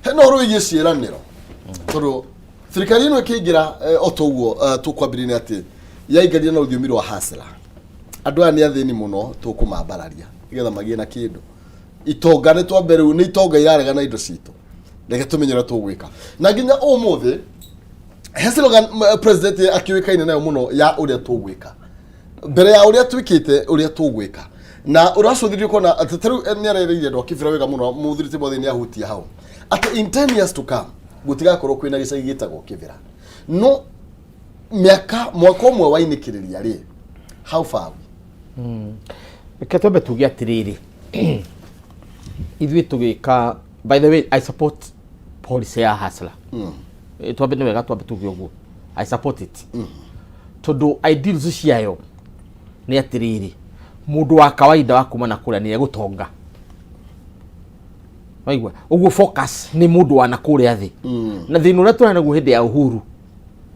hena ũhoro wĩgiĩ ciĩranĩro, tondũ thirikari ĩno ĩkĩingĩra, o ta ũguo tũkwambĩrĩria nĩ atĩ yaingĩrire na rũthiomi rwa hasla, andũ aya nĩ athĩni mũno, tũkũmambararia nĩgetha magĩe na kĩndũ. Itonga nĩ twambe rĩu nĩ itonga iraregana indo citũ, reke tũmenye ũrĩa tũgwĩka. Na nginya ũmũthĩ he slogan president akĩũĩkaine nayo mũno ya ũrĩa tũgwĩka mbere ya ũrĩa twĩkĩte, ũrĩa tũgwĩka. Na ũracũthĩrĩria ũkona atĩ ta rĩu nĩ arereire andũ a Kibera wega mũno. Mũthuri Timothy nĩ ahutia hau atĩ in 10 years to come gũtigakorwo kwĩna gĩcagi gĩtagwo Kibera. No mĩaka mwaka ũmwe wainĩkĩrĩria rĩ, how far are we? Reke twambe tuge atĩrĩrĩ, ithuĩ tũgĩka, by the way, I support policy ya hustler. Twambe nĩ wega twambe tuge ũguo, I support it tondũ ideals ciayo nĩ atĩrĩrĩ, mũndũ wa kawaida wa kuma na kũrĩa nĩ egũtonga. Waigua ũguo, focus nĩ mũndũ wa na kũrĩa thĩ. Na thĩna ũrĩa tũrĩ naguo hĩndĩ ya Uhuru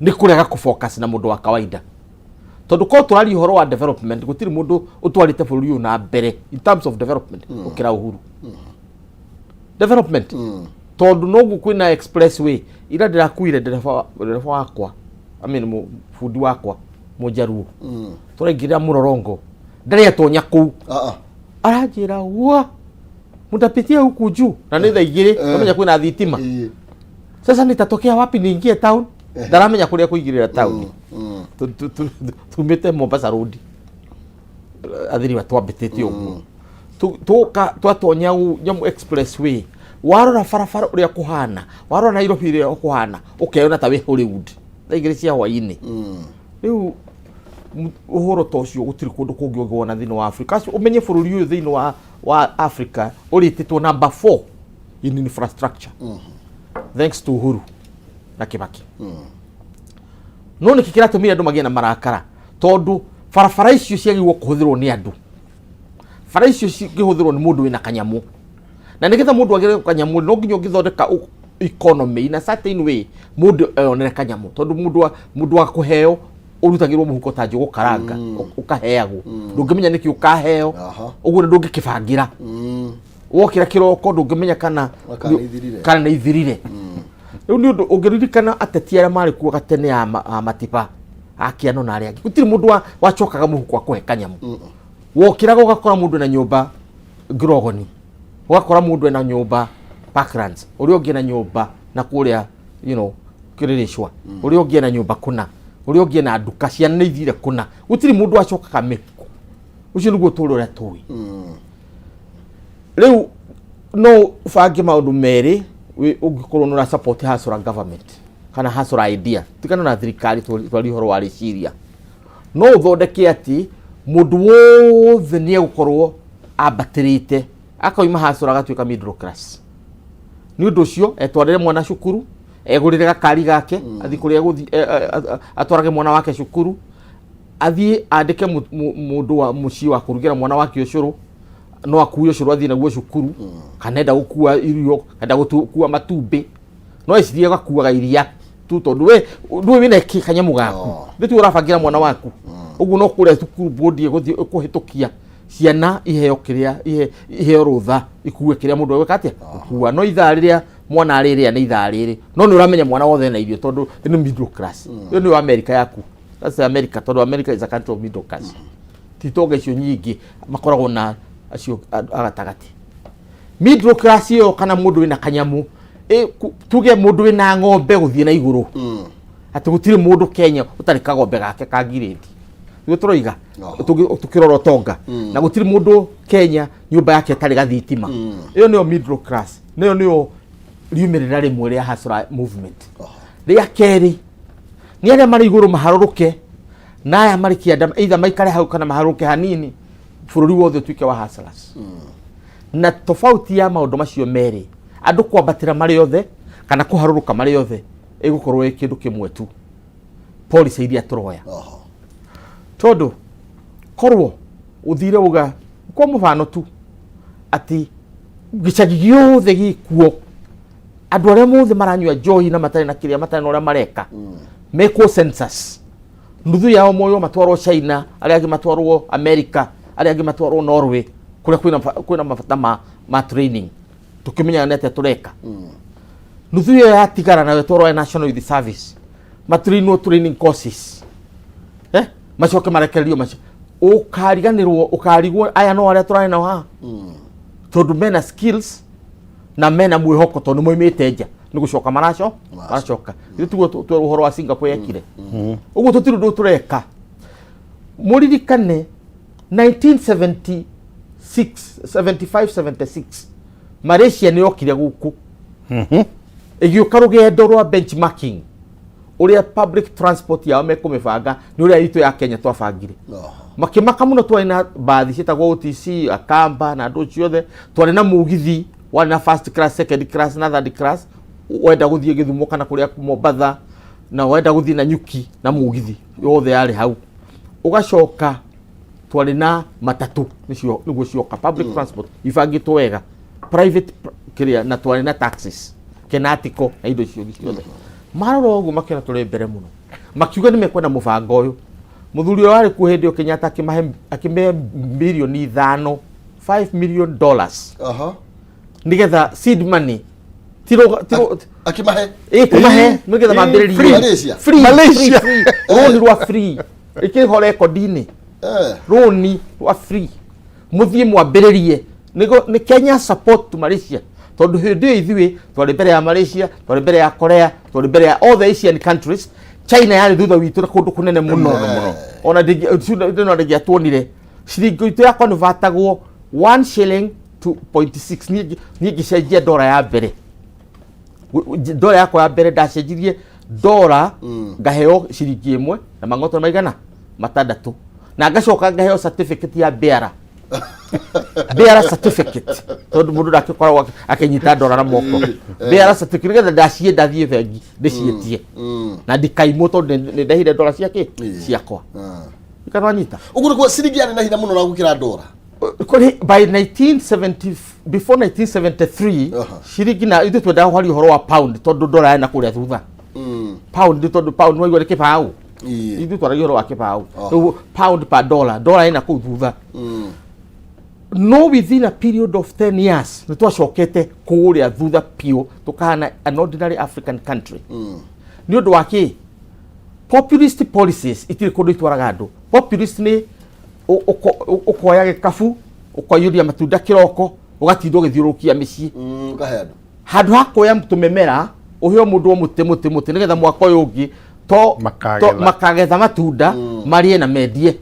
nĩ kũrega kũ-focus na mũndũ wa kawaida, tondũ korwo tũraria ũhoro wa development, gũtirĩ mũndũ ũtwarĩte bũrũri ũyũ na mbere in terms of development gũkĩra Uhuru. Development, tondũ noguo kwĩna expressway ira ndĩrakuire ndereba wakwa, I mean, bundi wakwa mũnjaruo, tũraingĩrĩra mũrorongo, ndarĩ atonya kũu. Ah, ah. Aranjĩra, "Wa mtapitia huku juu?" Na nĩ thaa 2, namenya kwĩna thitima. "Sasa nitatokea wapi niingie town?" Ndaramenya kũrĩa kũingĩrĩra town. Tumĩte Mombasa Road, athiri twambĩtĩte ũguo. Tũka twatonya nyamũ expressway, warora barabara ũrĩa kũhana, warora Nairobi ũrĩa kũhana, ũkeyona ta wĩ Hollywood thaa 2 cia hwainĩ. Rĩu ũhoro ta ũcio gũtirĩ kũndũ kũngĩ ũngĩwona thĩinĩ wa Africa. Acio ũmenye bũrũri ũyũ thĩinĩ wa Africa ũrĩtĩtwo number 4 in infrastructure, thanks to Uhuru na Kibaki. No nĩkĩ kĩratũmire andũ magĩe na marakara? Tondũ barabara icio ciagĩrĩirwo kũhũthĩrwo nĩ andũ. Bara icio cingĩhũthĩrwo nĩ mũndũ wĩna kanyamũ, na nĩgetha mũndũ agĩre kanyamũ no nginya ũngĩthondeka economy in a certain way mũndũ eyonere kanyamũ, tondũ mũndũ wa kũheo ũrutagĩrwo mũhuko ta njũgũ karanga, ũkaheagwo, ndũngĩmenya nĩkĩ ũkaheo. Ũguo nĩ ndũngĩkĩbangĩra. Wokĩra kĩroko ndũngĩmenya kana Kana nĩ ithirire. Kana nĩ ithirire. Rĩu nĩ ũndũ ũngĩririkana ateti arĩa marĩ kuo gatene, a Matiba, a Kĩano na arĩa angĩ, gũtirĩ mũndũ wacokaga mũhuko akũhe kanyamũ. Wokĩraga ũgakora mũndũ na nyũmba Grogoni, ũgakora mũndũ ena nyũmba Parklands, ũrĩa ũngĩ ena nyũmba na kũrĩa Kĩrĩrĩcwa, ũrĩa ũngĩ ena nyũmba kũna, ũrĩa ũngĩ ena nduka, ciana nĩ ithire kũna. Gũtirĩ mũndũ wacokaga mĩhuko. Ũcio nĩguo ũtũũro ũrĩa tũĩ rĩu. No ũbange maũndũ merĩ ũngĩkorwo nĩ ũra support hustler government kana hustler idea, tigana na thirikari, twarie ũhoro wa rĩciria. No ũthondeke atĩ mũndũ wothe nĩ egũkorwo ambatĩrĩte, akauma hustler agatuĩka middle class. Nĩ ũndũ ũcio etwarĩre mwana cukuru, egũrĩre gakari gake, athiĩ kũrĩa egũthiĩ, atwarage mwana wake cukuru, athiĩ andĩke mũndũ wa mũciĩ wa kũrugĩra mwana wake ũcũrũ. No akue ũcũrũ athiĩ naguo cukuru, kana enda gũkua irio, enda gũkua matumbĩ, no ecirie gakuaga iria tu, tondũ we ndũĩ wĩna kanyamũ gaku. Nĩ tu ũrabangĩra mwana waku ũguo. No kũrĩa cukuru bodi ĩgũthiĩ ĩkũhĩtũkia ciana iheo kĩrĩa iheo rũtha ikue kĩrĩa mũndũ egwĩka atĩa gũkua. No ithaa rĩrĩa mwana arĩrĩa nĩ ithaa rĩrĩ, no nĩ ũramenya mwana wothe ena irio, tondũ nĩ middle class. Ĩyo nĩyo America yaku. That's America, tondũ America is a country of middle class. Ti tonga icio nyingĩ makoragwo na acio a gatagatĩ. Middle class ĩyo kana mũndũ wĩna kanyamũ, tuge mũndũ wĩna ng'ombe gũthiĩ na igũrũ, atĩ gũtirĩ mũndũ Kenya ũtarĩ kagombe gake ka ngirĩndi, nĩguo tũroiga. Tũkĩrora ũtonga, na gũtirĩ mũndũ Kenya nyũmba yake ĩtarĩ gathitima. Ĩyo nĩyo middle class, nĩyo riumĩrĩra rĩmwe rĩa hustler movement. Rĩa kerĩ nĩ arĩa marĩ igũrũ maharũrũke, na aya marĩ kĩanda either maikare hau kana maharũrũke hanini, bũrũri wothe ũtuĩke wa hustlers. Na tofauti ya maũndũ macio merĩ, andũ kwambatĩra marĩ othe kana kũharũrũka marĩ othe, ĩgũkorwo ĩ kĩndũ kĩmwe tu, policy iria tũroya. Tondũ korwo ũthire uga kwa mũbano tu atĩ gĩcagi gĩothe gĩkuo, andũ arĩa mothe maranyua njohi na matarĩ na kĩrĩa, matarĩ na ũrĩa mareka, mekwo census, nuthu yao moywo matwarwo China, arĩa angĩ matwarwo America, arĩa angĩ matwarwo Norway, kũrĩa kwĩna mabata ma training, tũkĩmenyaga nĩ atĩa tũreka. Nuthu ĩyo yatigara nayo ĩtwarwo ya National Youth Service, matrainwo training courses, macoke marekererio macio. Ũkariganĩrwo, ũkarigwo aya no arĩa tũrarĩ nao haha. Tondũ mena skills na mena mwĩhoko, tondũ nĩ moimĩte nja, nĩ gũcoka maraco maracoka. Ithuĩ tiguo ũhoro wa Singapore yekire ũguo, tũtirĩ ũndũ tũreka. Mũririkane 1976, 75, 76, Malaysia nĩ yokire gũkũ ĩgĩũka rũgendo rwa benchmarking ũrĩa public transport yao mekũmĩbanga nĩ ũrĩa itũ ya Kenya twabangire. Makĩmaka mũno. Twarĩ na mbathi ciĩtagwo OTC, Akamba na andũ ciothe. Twarĩ na mũgithi warĩ na first class, second class na third class. Wenda gũthiĩ Gĩthumo kana kũrĩa Mombatha na wenda gũthiĩ na Nyuki na mũgithi, yothe yarĩ hau. Ũgacoka twarĩ na matatũ, nĩcio nĩguo cioka public transport ibangĩtwo wega, private kĩrĩa, na twarĩ na taxis, Kenatiko na indo icio ciothe. Marora ũguo makĩona tũrĩ mbere mũno, makiuga nĩ mekwenda mũbango ũyũ. Mũthuri ũrĩa warĩ kuo hĩndĩ ĩyo, Kenyatta, akĩmahe, akĩmehe mirioni 5, $5 million, nĩgetha seed money, tiro Akimahe? Ĩ, kũmahe nĩgetha mambĩrĩrie. Free. Malaysia? Free. Malaysia. Free, free. Rũni rwa free, ĩkĩho rekondi-inĩ. Rũni rwa free, mũthiĩ mwambĩrĩrie. Nĩgo nĩ Kenya support to Malaysia, tondũ hĩndĩ ĩyo ithuĩ twarĩ mbere ya Malaysia, twarĩ mbere ya Korea, twarĩ mbere ya all the Asian countries. China yarĩ thutha witũ na kũndũ kũnene mũno. Ona ndĩno ndĩngĩatuonire ciringi itũ ya convertagwo 1 shilling to 0.6. Niĩ ngĩcenjia ndora ya mbere, ndora yakwa ya mbere ndacenjirie ndora ngaheo ciringi 1 na mang'oto maigana 6, na ngacoka ngaheo certificate ya bearer, bearer certificate, tondũ mũndũ ndakĩkoragwo akĩnyita ndora na moko. Bearer certificate nĩgetha ndacienda thiĩ bengi ndĩciĩtie na ndikaimwo, tondũ nĩ ndehire ndora ciake ciakwa. Ikanwanyita. Ũguo nĩguo ciringi yarĩ na hinya mũno na gũkĩra ndora? Kũrĩ by 1970, before 1973, ciringi na ithuĩ twendaga kwaria ũhoro wa pound, tondũ ndora yarĩ na kũrĩa thutha. Pound, tondũ pound waigua nĩ kĩbaũ. Ithuĩ twaragia ũhoro wa kĩbaũ. Rĩu pound per dollar, dollar ĩna kũu thutha. No within a period of 10 years nĩ twacokete kũrĩa thutha biũ, tũkahana an ordinary African country. Nĩ ũndũ wa kĩ? Populist policies itirĩ kũndũ itwaraga andũ. Populist nĩ ũkoya gĩkabu ũkaiyũria matunda kĩroko, ũgatinda ũgĩthiũrũrũkia mĩciĩ. Ũkahe andũ. Handũ ha kuoya tũmĩmera ũheo mũndũ o mũtĩ mũtĩ mũtĩ, nĩgetha mwaka ũyũ ũngĩ to Makagetha. to makagetha matunda marĩe na mendie.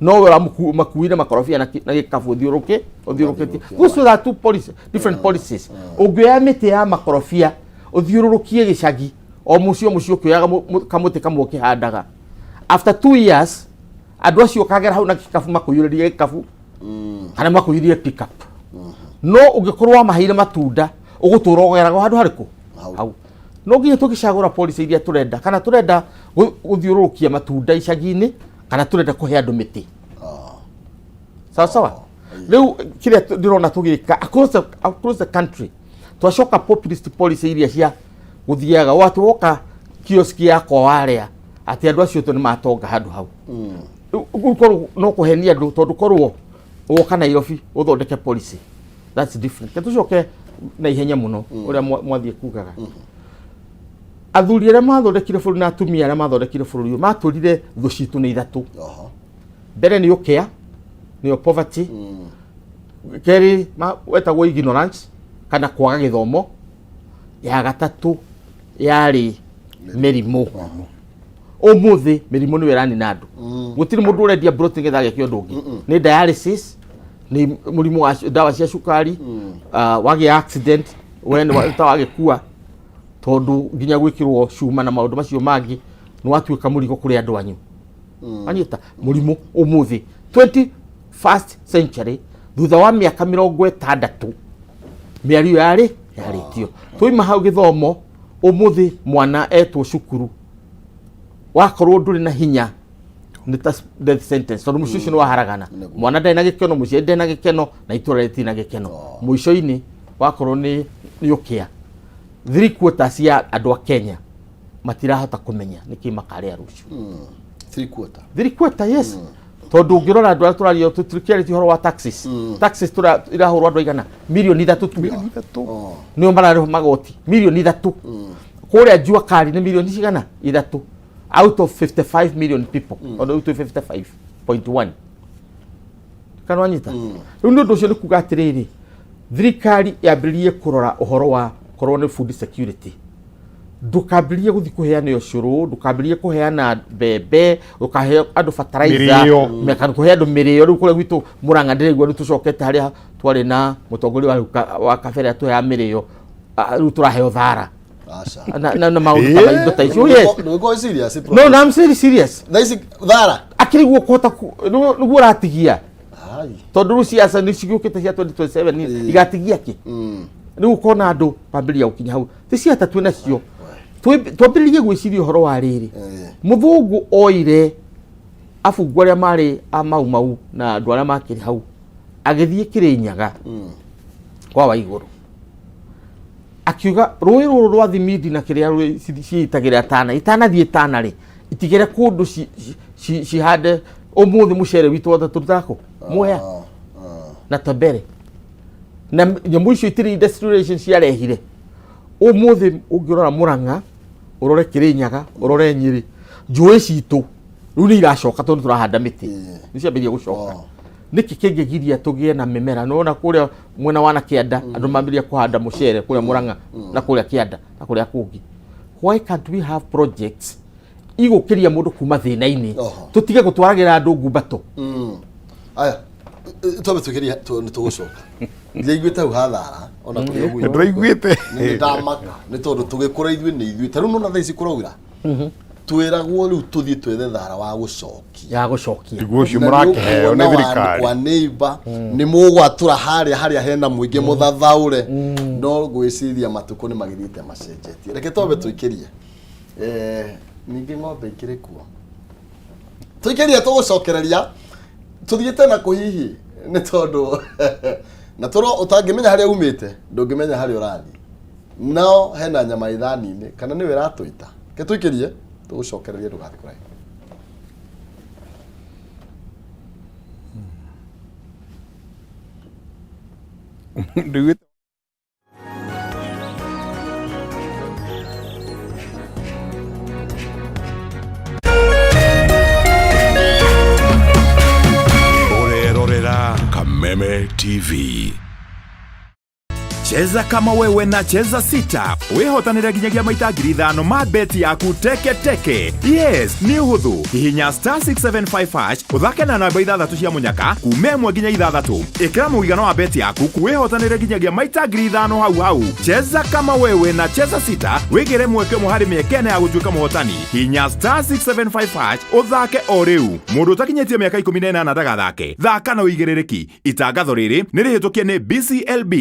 No we makuire makorobia na gĩkabu ũthiũrũke ũthiũrũkĩtie. Those are two policies, different policies. Ũngĩoya mĩtĩ ya makorobia ũthiũrũrũkie gĩcagi, o mũciĩ o mũciĩ ũkĩoyaga kamũtĩ kamwe ũkĩhandaga, after 2 years andũ acio ũkagera hau na gĩkabu makũiyũrĩrie gĩkabu kana makũiyũrĩrie pickup. No ũngĩkorwo wamaheire matunda, ũgũtũra ũgeraga handũ harĩkũ? Hau. Hau. No nginya tũgĩcagũra policy iria tũrenda, kana tũrenda gũthiũrũrũkia matunda icagi-inĩ kana tũrenda kũhe andũ mĩtĩ. Sawa sawa. Rĩu kĩrĩa ndĩrona tũgĩka across the country, twacoka populist policy iria cia gũthiaga watĩ woka kioski yakwa warĩa atĩ andũ acio nĩ matonga handũ hau. Rĩu korwo no kũhenia andũ, tondũ korwo woka Nairobi ũthondeke policy, that's different. Ke tũcoke na ihenya mũno ũrĩa mwathiĩ kugaga. Athuri arĩa mathondekire bũrũri na atumia arĩa mathondekire bũrũri ũyũ matũrire thũ citũ nĩ ithatũ. Mbere nĩ ũkĩa, nĩyo poverty. Kerĩ wetagwo ignorance kana kwaga gĩthomo. Ya gatatũ yarĩ mĩrimũ. Ũmũthĩ mĩrimũ nĩyo ĩranina andũ. Gũtirĩ mũndũ ũrendia mburoti nĩgetha agĩke ũndũ ũngĩ. Nĩ dialysis, nĩ mũrimũ wa ndawa cia cukari, wagĩa accident we nĩ ta wagĩkua, tondũ nginya gwĩkĩrwo cuma na maũndũ macio mangĩ nĩ watuĩka mũrigo kũrĩ andũ anyu. Anyita mũrimũ ũmũthĩ 21st century, thutha wa mĩaka 60 mĩario yarĩ yarĩtio. Twaima hau gĩthomo, ũmũthĩ mwana etwo cukuru, wakorwo ndũrĩ na hinya nĩ ta death sentence, tondũ mũciĩ ũcio nĩ waharagana. Mwana ndarĩ na gĩkeno, mũciari ndarĩ na gĩkeno, na itũra rĩtirĩ na gĩkeno. Mũico-inĩ wakorwo nĩ ũkĩa, three quarters ya andũ a Kenya matirahota kũmenya nĩkĩ makarĩa rũciũ. Three quarter? Three quarter, yes, tondũ ũngĩrora andũ arĩa tũraria, tũtikĩarĩtie ũhoro wa taxes. Taxes irahũrwo andũ aigana? 3 mirioni tu nĩo mararĩha magoti, 3 mirioni. Kũrĩa jua kali nĩ mirioni cigana? 3 out of 55 million people, tondũ rĩu twĩ 55.1. Kana wanyita? Rĩu nĩ ũndũ ũcio nĩ kuga atĩrĩrĩ, Thirikari yambĩrĩrie kũrora ũhoro wa korwo nĩ food security. Ndũkambĩrĩrie gũthiĩ kũheana ũcũrũ, ndũkambĩrĩrie kũheana mbembe, ndũkahe andũ fertilizer, Mĩrĩo. Kana kũhe andũ mĩrĩo. Rĩu kũrĩa gwitũ Mũrang'a ndĩraigua rĩu tũcokete harĩa twarĩ na mũtongoria wa rĩu wa kabere atũheaga mĩrĩo. Rĩu tũraheo thara. Aca. Na maũndũ ta indo ta icio. Yes. Ndũgĩkorwo serious, bro. No, no, I'm very serious. Thaa ici thara. Akĩrĩ guo kũhota nĩguo ũratigia. Ai. Tondũ rĩu ciaca nĩ cigĩũkĩte cia 2027 igatigia kĩ? Rĩu ũkona andũ mambĩrĩria gũkinya hau. Ti ciata twĩ nacio. Twambĩrĩrie gwĩciria ũhoro wa rĩrĩ. Mũthũngũ oire abungwa arĩa marĩ a Mau Mau na andũ arĩa makĩrĩ hau, agĩthiĩ Kĩrĩnyaga kwa Waigũrũ, akiuga rũĩ rũrũ rwa Thimindi na kĩrĩa rũĩ ciĩtagĩra Tana, itanathiĩ Tana rĩ, itigĩre kũndũ cihande. Ũmũthĩ mũcere witũ wothe tũrutaga kũ? Mwea na Tembere. Na nyamũ icio itirĩ industrialization ciarehire. Ũmũthĩ ũngĩrora Mũrang'a, ũrore Kĩrĩnyaga, ũrore Nyĩrĩ, njũĩ citũ rĩu nĩ iracoka tondũ tũrahanda mĩtĩ, nĩ ciambĩrĩria gũcoka. Nĩkĩ kĩngĩgiria tũgĩe na mĩmera? Nĩwona kũrĩa mwena wa na kĩanda andũ mambĩrĩria kũhanda mũcere kũrĩa Mũrang'a na kũrĩa kĩanda na kũrĩa kũngĩ. Why can't we have projects igũkĩria mũndũ kuma thĩna-inĩ? Tũtige gũtwaragĩra andũ ngumbato. Aya, twambe twĩkĩrie nĩ tũgũcoka. Ndiaiguĩte hau hathara ona kũrĩa gwitũ. Ndũraiguĩte? Nĩ ndamaka nĩ tondũ tũgĩkũra ithuĩ nĩ ithuĩ ta rĩu nona thaa ici kũraura twĩragwo rĩu tũthiĩ twethe thara wa gũcokia. Ya gũcokia. Tiguo ũcio Na nĩ mũrakĩheo nĩ ũkuona thirikari. kwa neighbor nĩ mũgwatũra harĩa harĩa hena mũingĩ mũthathaũre, no ngwĩciria matukũ nĩ magĩthiĩte macenjetie. Reke twambe tũikĩrie. Ningĩ ng'ombe ikĩrĩ kuo, tũikĩrie, tũgũcokereria tũthiĩte na kũhihi nĩ tondũ na tũro ũtangĩmenya harĩa umĩte ndũngĩmenya harĩa ũrathiĩ. No hena nyama ithani-inĩ kana nĩwe ĩratũita. Ke tũikĩrie, tũgũcokereria, ndũgathiĩ kũraihu. Ndũiguĩte? Ũrerorera Kameme TV. Cheza kama wewe na Cheza Sita wihotanire nginyagia maita 5,000 ma beti yaku teke teke. Yes, nĩ ũhũthũ. Hihinya star 675 hash ũthake na namba ithathatũ cia mũnyaka kuma 1 nginya 6. Ĩkĩra mũigana wa beti yaku wĩhotanĩre nginyagia maita 5,000 hau hau. Cheza kama wewe na Cheza Sita wĩgĩre mweke ũmwe harĩ mĩeke ĩna ya gũtuĩka mũhotani. Hihinya star 675 hash ũthake o rĩu. Mũndũ ũtakinyĩtie mĩaka 18 ndagathake. Thaka na ũigĩrĩrĩki. Itangatho rĩrĩ nĩ rĩhĩtũkie nĩ BCLB.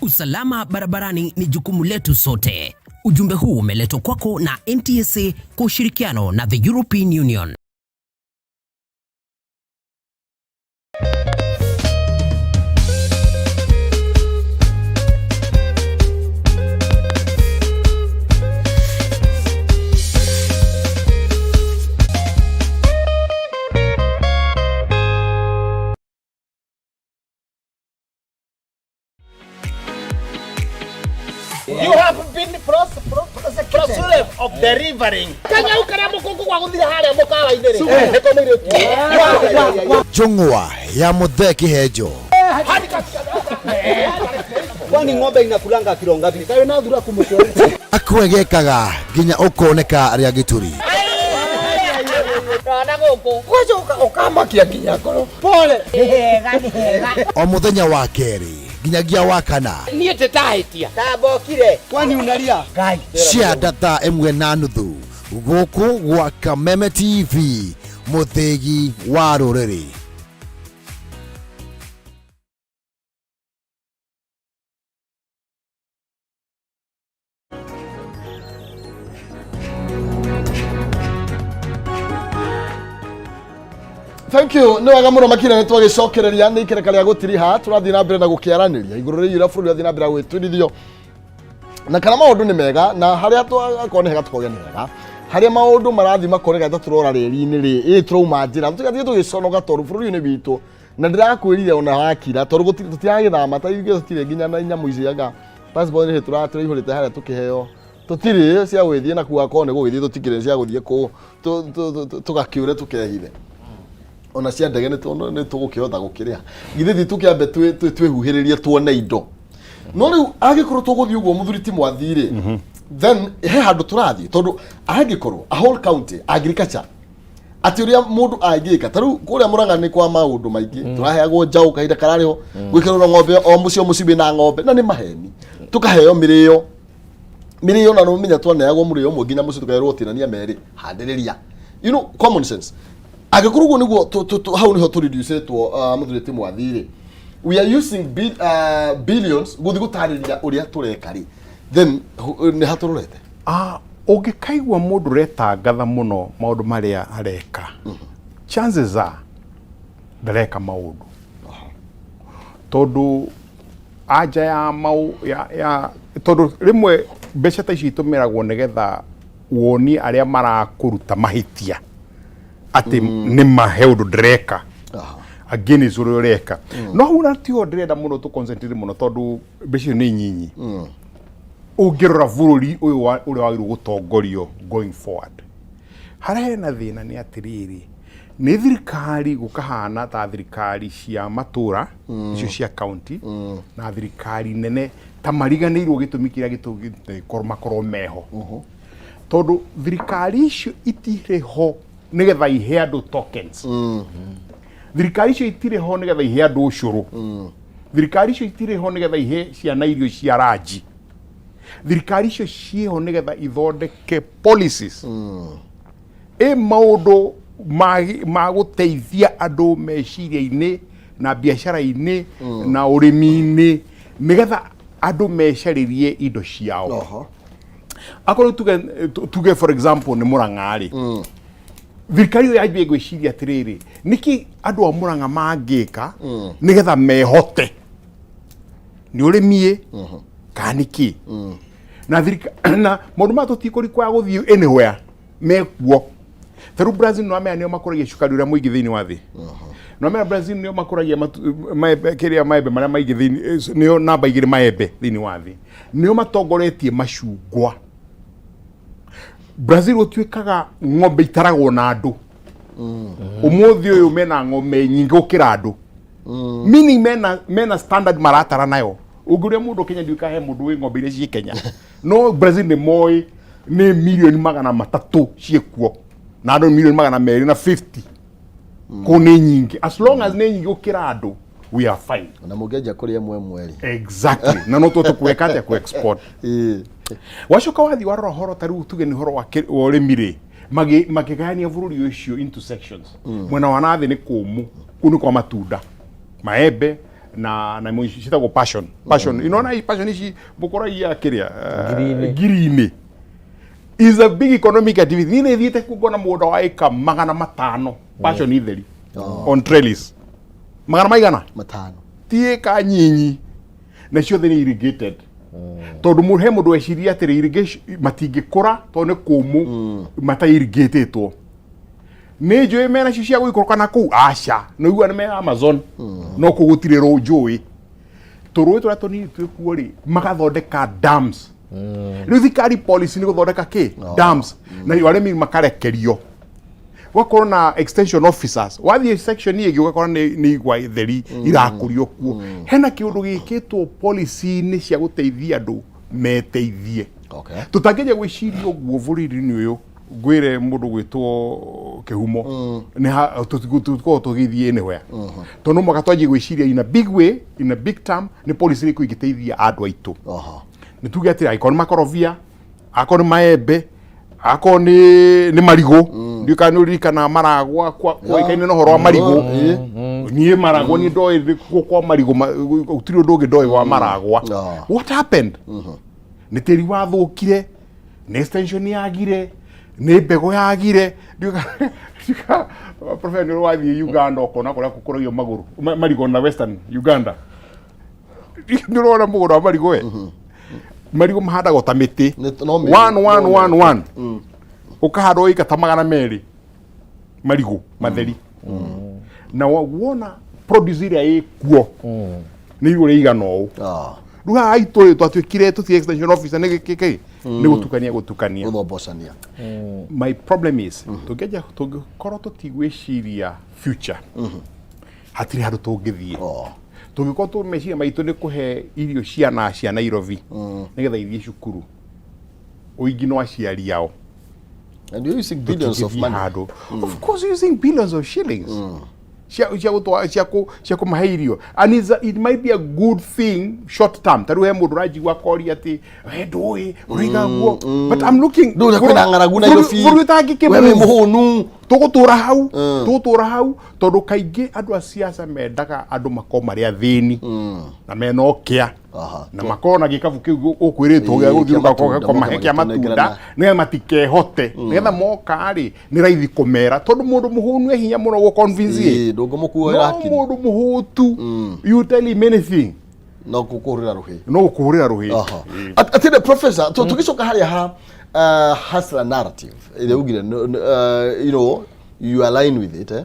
Usalama barabarani ni jukumu letu sote. Ujumbe huu umeletwa kwako na NTSA kwa ushirikiano na the European Union. You have been prosecuted of delivering. Kanya ukara mukungu gwa guthira haria mukawa-inĩ rĩ. Nĩko mũirĩtu. Njũng'wa ya Mũthee Kĩhenjo. Kwani ng'ombe inakulanga kilo ngapi? Kayo na thura kumuchora. Akwegekaga nginya ũkoneka rĩa gĩturi. Rona gũkũ. Gwacoka ũkamakia nginya ngoro. Pole. Nĩ hega, nĩ hega. O mũthenya wa kerĩ nginyagia wa kana. Niĩ ndĩtahĩtia. Tambokire. Kwani unalia? Ngai. Cia thaa 1:30 gũkũ gwa Kameme TV, mũthĩgi wa rũrĩrĩ. Thank you. Nĩ wega mũno makĩria nĩ twagĩcokereria nĩ ikereka rĩa gũtiriha tũrathiĩ na mbere na gũkĩaranĩria igũrũ rĩgiĩ ũrĩa bũrũri ũrathiĩ na mbere na gwĩturithio na kana maũndũ nĩ mega na harĩa akorwo nĩ hega tũkauga nĩ hega harĩa maũndũ marathiĩ makorega ta tũrora rĩri-inĩ rĩ ĩ tũrauma njĩra tũgathiĩ tũgĩconoka tondũ bũrũri ũyũ nĩ witũ na ndĩrakwĩrire ona wakira tondũ tũtiragĩthama ta ithuĩ tũtirĩ nginya na nyamũ ici anga passport nĩ tũraihũrĩte harĩa tũkĩheo tũtirĩ cia gwĩthiĩ na kuo akorwo nĩ gũgĩthiĩ tũtikĩrĩ cia gũthiĩ kũ tũgakĩũre tũkehithe ona cia ndege nĩ tũgũkĩhota gũkĩrĩha githĩ thi tũkĩambe twĩhuhĩrĩrie tuone indo no rĩu angĩkorwo tũgũthiĩ ũguo mũthuri ti mwathi rĩ then he handũ tũrathiĩ tondũ angĩkorwo a whole county agriculture atĩ ũrĩa mũndũ angĩka ta rĩu kũrĩa Mũrang'a nĩ kwa maũndũ maingĩ tũraheagwo njaũ kahinda kararĩ ho gwĩkĩrwo ng'ombe o mũciĩ o mũciĩ wĩna ng'ombe na nĩ maheni tũkaheo mĩrĩo mĩrĩo na nũmenya twaneagwo mũrĩo ũmwe nginya mũciĩ tũkerwo tinania merĩ handĩrĩria you know common sense angĩkorwo ũguo nĩguo hau nĩho tũreducĩtwo mũthuri ti mwathi rĩ we are using billions gũthiĩ gũtarĩria ũrĩa tũreka rĩ then nĩ hatũrorete. Ah, ũngĩkaigua mũndũ ũretangatha mũno maũndũ marĩa areka chances are ndareka maũndũ tondũ anja ya mau ya, ya tondũ rĩmwe mbeca ta icio itũmĩragwo nĩgetha wonie arĩa marakũruta mahĩtia atĩ nĩ ma he ũndũ ndĩreka against ũrĩa ũreka no hau na tiho ndĩrenda mũno tũ concentrate mũno tondũ mbeca icio nĩ nyinyi ũngĩrora bũrũri ũyũ ũrĩa wagĩrĩirwo gũtongorio going forward harĩa hena thĩna nĩ atĩrĩrĩ nĩ thirikari gũkahana ta thirikari cia matũra icio cia county na thirikari nene ta mariganĩirwo gĩtũmi kĩrĩa gĩtũmĩte makorwo meho tondũ thirikari icio itirĩ ho nĩgetha ihe andũ tokens thirikari icio itirĩ ho nĩgetha ihe andũ ũcũrũ thirikari icio itirĩ ho nĩgetha ihe ciana irio cia ranji thirikari icio ciĩho nĩgetha ithondeke policies ĩ maũndũ ma gũteithia andũ meciria-inĩ na biacara-inĩ na ũrĩmi-inĩ nĩgetha andũ mecarĩrie indo ciao akorwo tuge for example nĩ Mũrang'a rĩ thirikari ĩyo yanjie gwĩciria atĩrĩrĩ nĩkĩ andũ a Mũrang'a mangĩka nĩgetha mehote nĩ ũrĩmi kana nĩkĩ na na maũndũ maya tũtikũrikwaya gũthiĩ anywhere mekuo ta rĩu Brazil nĩ wamenya nĩo makũragia cukari ũrĩa mũingĩ thĩinĩ wa thĩ nĩ wamenya Brazil nĩo makũragia maembe kĩrĩa maembe marĩa maingĩ thĩinĩ nĩo namba igĩrĩ maembe thĩinĩ wa thĩ nĩo matongoretie macungwa Brazil gũtuĩkaga ng'ombe itaragwo na andũ ũmũthĩ ũyũ mena ng'ombe nyingĩ gũkĩra andũ meaning mena standard maratara nayo ũngĩũria mũndũ Kenya ndiũĩ kana he mũndũ wĩ ng'ombe iria ciĩ Kenya no Brazil nĩ moĩ nĩ milioni 300 ciĩkuo na andũ milioni 250 kũu nĩ nyingĩ as long as nĩ nyingĩ gũkĩra andũ we are fine na mũngĩanjia kũrĩa ĩmwe ĩmwe rĩ exactly na no tũhote gwĩka atĩa ku export wacoka wathiĩ warora ũhoro ta rĩu tuge nĩ ũhoro wa ũrĩmi rĩ makĩgayania bũrũri ũcio into sections mwena wa nathĩ nĩ kũmũ kũu nĩ kwa matunda maembe na imwe ciĩtagwo passion passion inaona hii passion ici mũkoragia kĩrĩa ngirini is a big economic activity niĩ nĩ thiĩte kuo ngona mũgũnda wa ĩka 500 passion itheri on trellis magana maigana 500 ti ĩka nyinyi na ciothe nĩ irrigated tondũ he mũndũ weciria atĩrĩ irrigation matingĩkũra tondũ nĩ kũmũ mata irrigatĩtwo nĩ njũĩ mena cio cia gũikũrũka na kũu aca nĩ ũiguaga nĩ me Amazon no kũu gũtirĩ njũĩ tũrũĩ tũrĩa tũnini twĩ kuo rĩ magathondeka dams rĩu thirikari policy nĩ gũthondeka kĩ dams na arĩmi makarekerio gwakorwo na extension officers wathiĩ section ĩngĩ ũgakora nĩ igwa theri irakũrio kuo hena kĩũndũ gĩkĩtwo policy-inĩ cia gũteithia andũ meteithie tũtangĩanjia gwĩciria ũguo bũrũri-inĩ ũyũ ngwĩre mũndũ gwĩtwo kĩhumo nĩ tũtikorwo tũgĩthiĩ anywhere tondũ no mũhaka twanjie gwĩciria in a big way in a big term nĩ policy ĩrĩkũ ingĩteithia andũ aitũ nĩ tuge atĩrĩ angĩkorwo nĩ makorobia akorwo nĩ maembe akorwo nĩ marigũ ndiũĩ kana nĩ ũririkanaga maragwa kwoĩkaine na ũhoro wa marigũ niĩ maragwa niĩ ndoĩ kwa marigũ gũtirĩ ũndũ ũngĩ ndoĩ wa maragwa what happened nĩ tĩri wathũkire nĩ extension yagire Nĩ mbegũ yagire. Professor, nĩ wathiĩ Uganda ũkona kũrĩa gũkũragio magũrũ marigũ na Western Uganda, nĩ ũrona mũgũnda wa marigũ, we marigũ mahandagwo ta mĩtĩ. No mĩri, one one one one, ũkahandwo ĩka ta 200 marigũ matheri, na wona produce ĩrĩa ĩkuo nĩ igũrũ ĩigana ũũ. Rĩu haha itũ rĩ, twatuĩkire tũtirĩ extension officer, nĩ gĩkĩ nĩ gũtukania gũtukania. Gũthombocania. My problem is, tũngĩanjia, tũngĩkorwo tũtigwĩciria future, hatirĩ handũ tũngĩthiĩ. Tũngĩkorwo tũ meciria maitũ nĩ kũhe irio ciana cia Nairobi nĩgetha ithiĩ cukuru, ũingĩ no aciari ao. And you're using billions of Tũtingĩthiĩ money. handũ. Of course, you're using billions of shillings cia gũtwa cia kũmahe irio, and it might be a good thing short term. Ta rĩu he mũndũ ũranjigua akoria atĩ we ndũĩ ũraiga guo, but I'm looking. Ndũĩ kwĩna ng'aragu Nairobi. Bũrũri ũtangĩkĩ We wĩ mũhũnu. Tũgũtũra hau, tũgũtũra hau, tondũ kaingĩ andũ a siasa mendaga andũ makorwo marĩ athĩni na mena ũkĩa na makorwo na gĩkabu kĩu ũkwĩrĩtwo gĩa Ĩĩ, gũthiũrũrũka kĩa matunda, kũmahe moke kĩa matunda, magĩtũnengerana. Nĩgetha matikehote, nĩgetha moka rĩ, nĩ raithi kũmera, tondũ mũndũ mũhũnu e hinya mũno gũ convince. Ĩĩ, ndũngĩmũkuoera No hakiri. mũndũ mũhũtu, you tell him anything, no gũkũhũrĩra rũhĩ. No gũkũhũrĩra rũhĩ. Atĩrĩ professor, tũgĩcoka harĩa ha hustler narrative ĩrĩa ugire, you align with it, eh?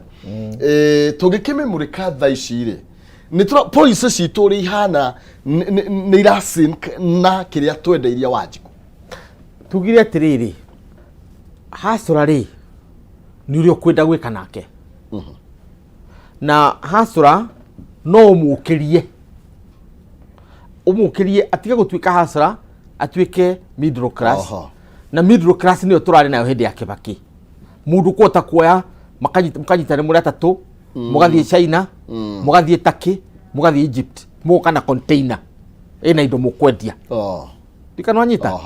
Tũngĩkĩmĩmũrĩka thaa ici rĩ, nĩ tũra policy citũ ũrĩa ihana nĩ ira sync na kĩrĩa twendeirie Wanjikũ? Tugire atĩrĩrĩ, hustler rĩ, nĩ ũrĩa ũkwenda gwĩka nake, na hustler no ũmũkĩrie, ũmũkĩrie atige gũtuĩka hustler, atuĩke middle class. Na middle class nĩyo tũrarĩ nayo hĩndĩ ya Kĩbakĩ, mũndũ kũhota kuoya mũkanyitana mũrĩ atatũ, mũgathiĩ China, mũgathiĩ Turkey, mũgathiĩ Egypt, mũgoka na container ĩna indo mũkwendia. Ndikana wanyita.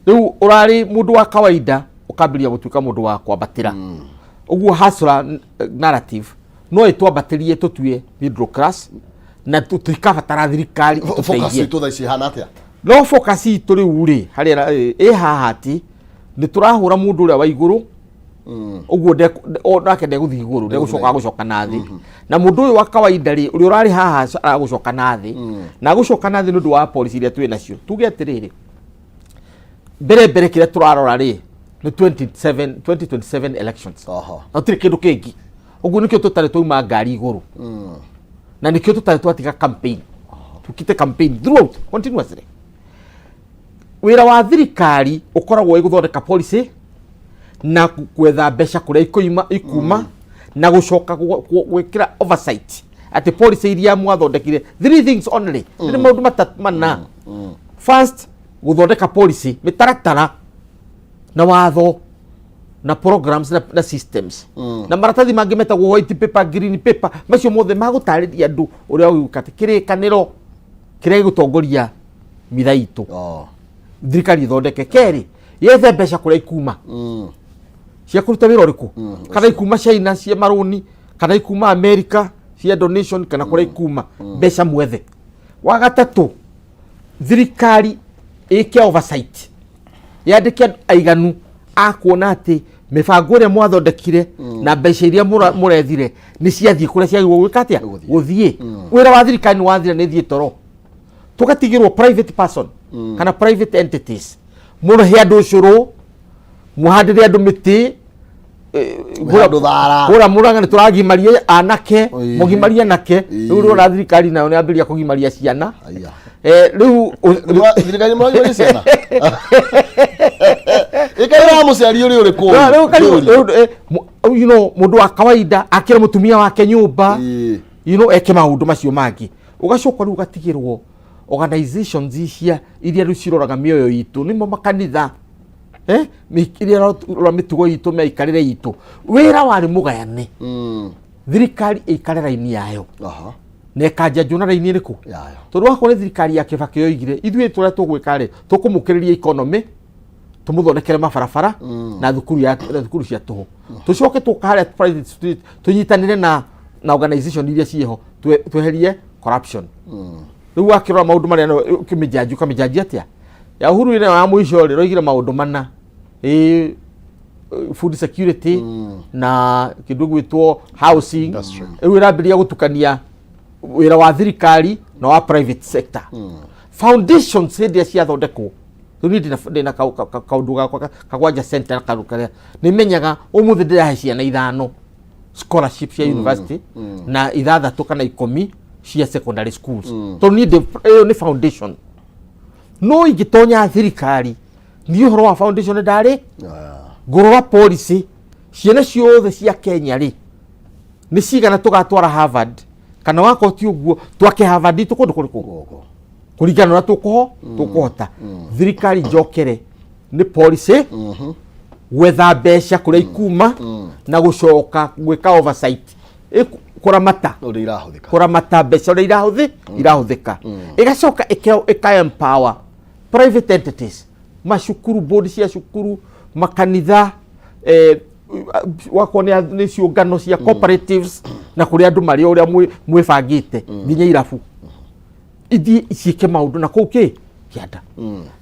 Rĩu ũrarĩ mũndũ wa kawaida, ũkambĩrĩria gũtuĩka mũndũ wa kwambatĩra. Ũguo hustler narrative no ĩtwambatĩrie tũtue middle class na tũtikabatara thirikari Focus ĩtũteithie. itũ thaa ici ihana atĩa? No focus itũ rĩu rĩ, harĩa ĩ haha atĩ nĩ tũrahũra mũndũ ũrĩa wa igũrũ, ũguo nake ndegũthiĩ igũrũ, ndegũcoka, gũcoka na thĩ. Na mũndũ ũyũ wa kawaida rĩ, ũrĩa ũrarĩ haha, aragũcoka na thĩ, na agũcoka na thĩ nĩ ũndũ wa policy iria twĩ nacio. Tuge atĩrĩrĩ, mbere mbere kĩrĩa tũrarora rĩ, nĩ 27 2027 elections, na gũtirĩ kĩndũ kĩngĩ. Ũguo nĩkĩo tũtarĩ twauma ngari igũrũ, na nĩkĩo tũtarĩ twatiga campaign, tukite campaign throughout continuously. Wĩra wa thirikari ũkoragwo wĩ gũthondeka policy na gwetha mbeca kũrĩa ikoima ikuma, na gũcoka gwĩkĩra oversight atĩ policy iria mwathondekire, three things only, nĩ maũndũ matatũ mana. First, gũthondeka policy, mĩtaratara na watho na programs na systems na maratathi mangĩ metagwo white paper, green paper, macio mothe magũtarĩria andũ ũrĩa ũgwĩka atĩ kĩrĩkanĩro kĩrĩa gĩgũtongoria mitha itũ. Thirikari ĩthondeke. Kerĩ, yethe mbeca kũrĩa ikuma cia kũruta wĩra ũrĩkũ, kana ikuma China cia marũni, kana ikuma America cia donation, kana kũrĩa ikuma mbeca mwethe. Wa gatatũ, thirikari ĩke oversight, yandĩke andũ aiganu a kuona atĩ mĩbango ĩrĩa mwathondekire na mbeca iria mũrethire nĩ ciathiĩ kũrĩa ciagĩrĩirwo gwĩka atĩa, gũthiĩ. Wĩra wa thirikari nĩ wathira, nĩ thiĩ toro, tũgatigĩrwo private person kana private entities. Mũrĩhe andũ ũcũrũ, mũhandĩre andũ mĩtĩ, Mũhe andũ thara. Kũrĩa mũraga nĩ tũragimaria anake, mũgimarie anake. Rĩu ũrona thirikari nayo nĩ yambĩrĩria kũgimaria ciana. Rĩu Thirikari mũragimaria ciana ĩkaira mũciari ũrĩ ũrĩkũ? Rĩu rĩu, mũndũ wa kawaida akĩre mũtumia wake nyũmba, eke maũndũ macio mangĩ. Ũgacoka rĩu ũgatigĩrwo organizations icia iria rĩu ciroraga mĩoyo itũ, nĩmo makanitha, iria irora mĩtugo itũ, mĩikarĩre itũ. Wĩra warĩ mũgayane, thirikari ĩikare raini yayo na ĩkanjanjwo na raini ĩrĩkũ, tondũ wakorwo nĩ thirikari ya Kĩbakĩ yoigire, ithuĩ tũrĩa tũgwĩka rĩ, tũkũmũkĩrĩria economy, tũmũthondekere mabarabara na thukuru ya na thukuru cia tũhũ, tũcoke tũka harĩa private street, tũnyitanĩre na organization iria ciĩho, tweherie corruption. Rĩu wakĩrora maũndũ marĩa ũkĩmĩjanji, ũkamĩjanji atĩa? Ya Uhuru ĩno ya mũico rĩ, roigire maũndũ mana, ĩĩ. Food security na kĩndũ gwĩtwo housing. Rĩu ĩrambĩrĩria gũtukania wĩra wa thirikari na wa private sector. Foundations hĩndĩ ĩrĩa ciathondekwo, rĩu niĩ ndĩna kaũndũ gakwa kagwanja center kaũndũ karĩa nĩmenyaga ũmũthĩ ndĩrahe ciana ithano scholarship cia university na 6 kana 10 cia secondary schools, tondũ niĩ ĩyo nĩ foundation. No ingĩtonya thirikari, niĩ ũhoro wa foundation ndarĩ ngũrora policy, ciana ciothe cia Kenya rĩ, nĩ cigana tũgatwara Harvard, kana wakorwo ti ũguo twake Harvard itũ kũndũ kũrĩkũ kũringana na ũrĩa tũkũhota. Thirikari njokere nĩ policy, gwetha mbeca kũrĩa ikuma na gũcoka gwĩka oversight, kũramata ũrĩa irahũthĩka. Kũramata mbeca ũrĩa irahũthĩka, ĩgacoka ĩka empower private entities, macukuru, board cia cukuru, makanitha, wakorwo nĩ ciũngano cia cooperatives na kũrĩa andũ marĩ, ũrĩa mwĩbangĩte, nginya irabu ithiĩ ciĩke maũndũ na kũu kĩ kĩanda.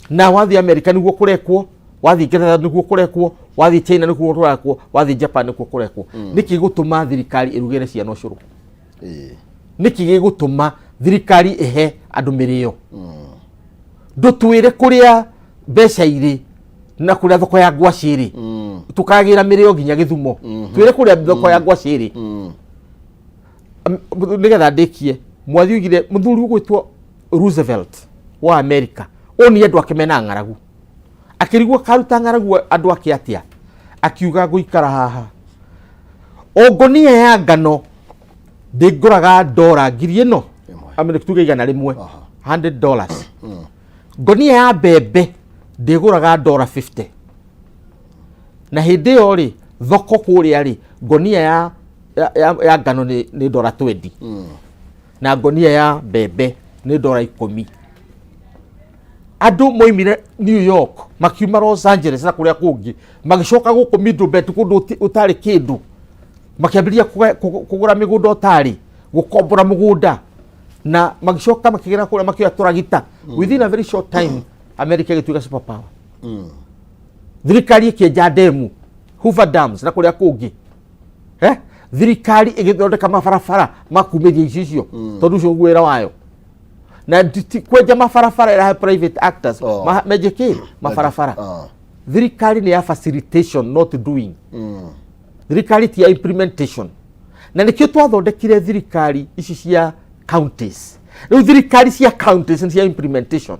Na wathiĩ America nĩguo kũrekwo, wathiĩ Ngeretha nĩguo kũrekwo, wathiĩ China nĩguo kũrekwo, wathiĩ Japan nĩguo kũrekwo. Nĩkĩ gũtũma thirikari ĩrugĩre ciana ũcũrũ? Nĩkĩ gĩgũtũma thirikari ĩhe andũ mĩrĩo? Ndũtwĩre kũrĩa mbeca irĩ na kũrĩa thoko ya ngwacĩ ĩrĩ, tũkagĩra mĩrĩo nginya Gĩthumo. Twĩre kũrĩa thoko ya ngwacĩ ĩrĩ nĩgetha ndĩkie. Mwathi oigire mũthuri ũgwĩtwo Roosevelt wa America oni andũ ake mena ng'aragu, akĩrigwo karuta ng'aragu andũ ake atĩa. Akiuga, "Ngũikara haha o ngonia ya ngano ndĩngũraga ndora ngiri ĩno." Amene tuge 100, $100. Ngonia ya mbembe ndĩgũraga ndora 50, na hĩndĩ ĩyo rĩ, thoko kũrĩa rĩ, ngonia ya ngano nĩ ndora 20 na ngonia ya mbembe nĩ ndora 10. Andũ moimire New York, makiuma Los Angeles na kũrĩa kũngĩ, magĩcoka gũkũ Middle Belt, kũndũ ũtarĩ kĩndũ, makĩambĩrĩria kũgũra mĩgũnda ũtarĩ, gũkombora mũgũnda, na magĩcoka makĩgera kũrĩa makĩoya tũragita. Within a very short time America ĩgĩtuĩka super power. Thirikari ĩkĩenja ndemu, Hoover dams na kũrĩa kũngĩ, eh? Thirikari ĩgĩthondeka mabarabara makumĩria icio icio, tondũ ũcio ũguo wĩra wayo na kwenja mabarabara ĩrahe private actors. Oh. Menje kĩ mabarabara. Thirikari nĩ ya facilitation, not doing. Thirikari ti ya implementation, na nĩkĩo twathondekire thirikari ici cia counties. Rĩu thirikari cia counties nĩ cia implementation,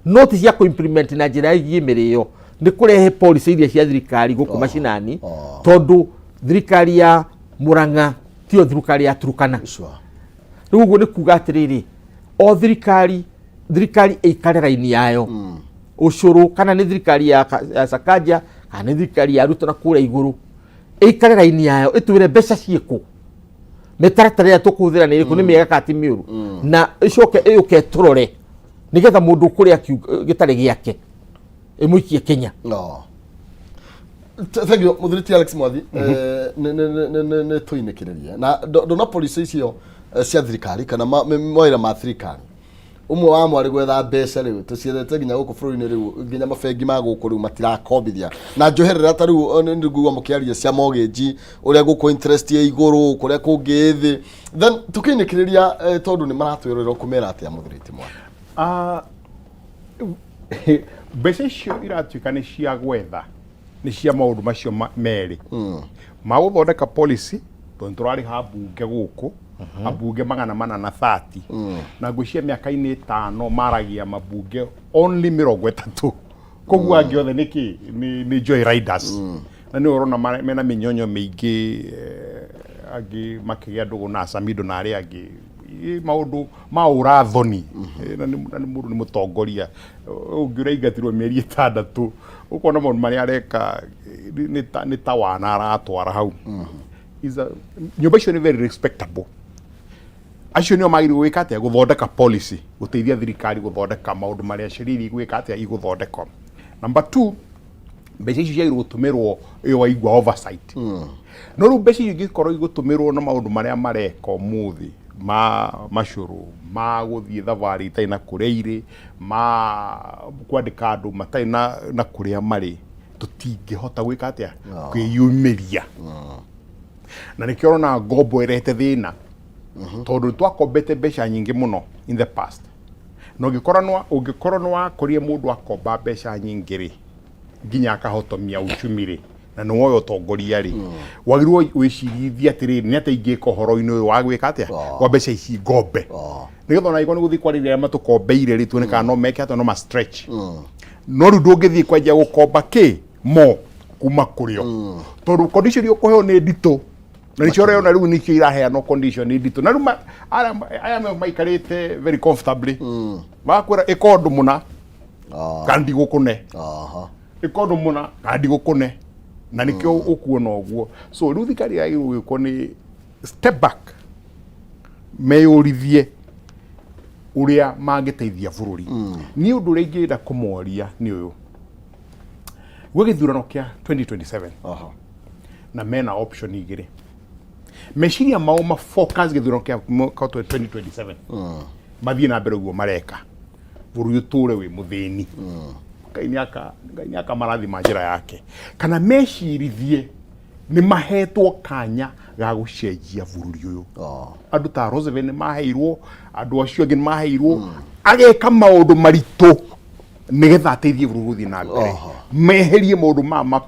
no ti cia kũ-implement na njĩra ĩgiĩ mĩrĩo, nĩ kũrehe policy iria cia thirikari gũkũ macinani, tondũ thirikari ya Murang'a tiyo thirikari ya Turukana. Rĩu ũguo nĩ kuga atĩrĩrĩ, o thirikari ĩikare raini yayo, ũcũrũ kana nĩ thirikari ya Sakaja kana nĩ thirikari ya Ruto na kũrĩa igũrũ, ĩikare raini yayo, ĩtwĩre mbeca ciĩkũ, mĩtaratara ĩrĩa tũkũhũthĩra nĩ ĩrĩkũ, nĩ mĩega kana ti mĩũru, na ĩcoke ĩũke tũrore nĩgetha mũndũ kũrĩa gĩtarĩ gĩake ĩmũikie Kenya. No. Thank you, mũthuri ti Alex Mwathi. Nĩ tũinĩkĩrĩrie na ndona policy icio cia thirikari kana mawĩra ma thirikari, ũmwe wa mwarĩ gwetha mbeca. Rĩu tũciethete nginya gũkũ bũrũri-inĩ, rĩu nginya mabengi ma gũkũ rĩu matirakombithia na njoherera. Ta rĩu nĩ ngũigua mũkĩaria cia mortgage, ũrĩa gũkũ interest ĩ igũrũ, kũrĩa kũngĩ ĩ thĩ. Then tũkĩinĩkĩrĩria, tondũ nĩ maratwĩrorera, ũkũmera atĩa, mũthuri ti Mwathi? Ah, mbeca icio iratuĩka nĩ cia gwetha, nĩ cia maũndũ macio merĩ ma gũthondeka policy, tondũ tũrarĩha mbunge gũkũ, ambunge 430, na ngwĩciria mĩaka-inĩ 5 maragia mambunge only 30, koguo angĩ othe nĩ kĩ nĩ joy riders, na nĩ ũrona mena mĩnyonyo mĩingĩ, angĩ makĩgĩa ndũgũ na Samido na arĩa angĩ. Maũndũ ma ũrathoni. Na nĩ mũndũ nĩ mũtongoria ũngĩ ũraingatirwo mĩeri 6, ũkona maũndũ marĩa areka nĩ ta wana aratwara hau. Nyũmba icio nĩ very respectable. Acio nĩo magĩrĩirwo gwĩka atĩa? Gũthondeka policy, gũteithia thirikari gũthondeka maũndũ marĩa sheria iria igwĩka atĩa igũthondekwo. Number two, mbeca icio ciagĩrĩirwo gũtũmĩrwo ĩyo waigua oversight. No rĩu mbeca icio ingĩkorwo igũtũmĩrwo na maũndũ marĩa mareka ũmũthĩ, ma macũrũ, ma gũthiĩ thabarĩ itarĩ na kũrĩa irĩ, ma kwandĩka andũ matarĩ na kũrĩa marĩ. Tũtingĩhota gwĩka atĩa kwĩyumĩria, na nĩkĩo ũrona ngombo ĩrehete thĩna, tondũ twakombete mbeca nyingĩ mũno in the past, na ũngĩkorwo nĩ wakorire mũndũ akomba mbeca nyingĩ rĩ, nginya akahotomia uchumi rĩ, na nĩ woya ũtongoria rĩ, wagĩrĩirwo wĩcirithie atĩrĩrĩ, nĩ atĩa ingĩka ũhoro-inĩ ũyũ wa gwĩka atĩa wa mbeca ici ngombe, nĩgetha ona angĩkorwo nĩ gũthiĩ kwarĩria arĩa matũkombeire rĩ, tuone kana no meke atĩa, no ma stretch. No rĩu ndũngĩthiĩ kwanjia gũkomba kĩ mo kuma kũrĩ o, tondũ condition iria ũkũheo nĩ nditũ, na nĩcio ũrona rĩu nĩcio iraheanwo, condition nĩ nditũ, na rĩu aya maikarĩte very comfortably magakwĩra, ĩka ũndũ mũna kana ndigũkũne, ĩka ũndũ mũna kana ndigũkũne, na nĩkĩo ũkuona ũguo. So rĩu thirikari yagĩrĩirwo gwĩkwo nĩ step back, meyũrithie ũrĩa mangĩteithia bũrũri. Niĩ ũndũ ũrĩa ingĩenda kũmoria nĩ ũyũ: gwĩ gĩthurano kĩa 2027, na mena option igĩrĩ. Meciria mao ma focus gĩthurano kĩa mwaka wa 2027, mathiĩ na mbere ũguo mareka, bũrũri ũtũre wĩ mũthĩni, Ngai nĩ akamarathima njĩra yake, kana mecirithie nĩ mahetwo kanya ga gũcenjia bũrũri ũyũ. Andũ ta Roosevelt nĩ maheirwo, andũ acio angĩ nĩ maheirwo, ageka maũndũ maritũ nĩgetha ateithie bũrũri gũthiĩ na mbere. Meherie maũndũ ma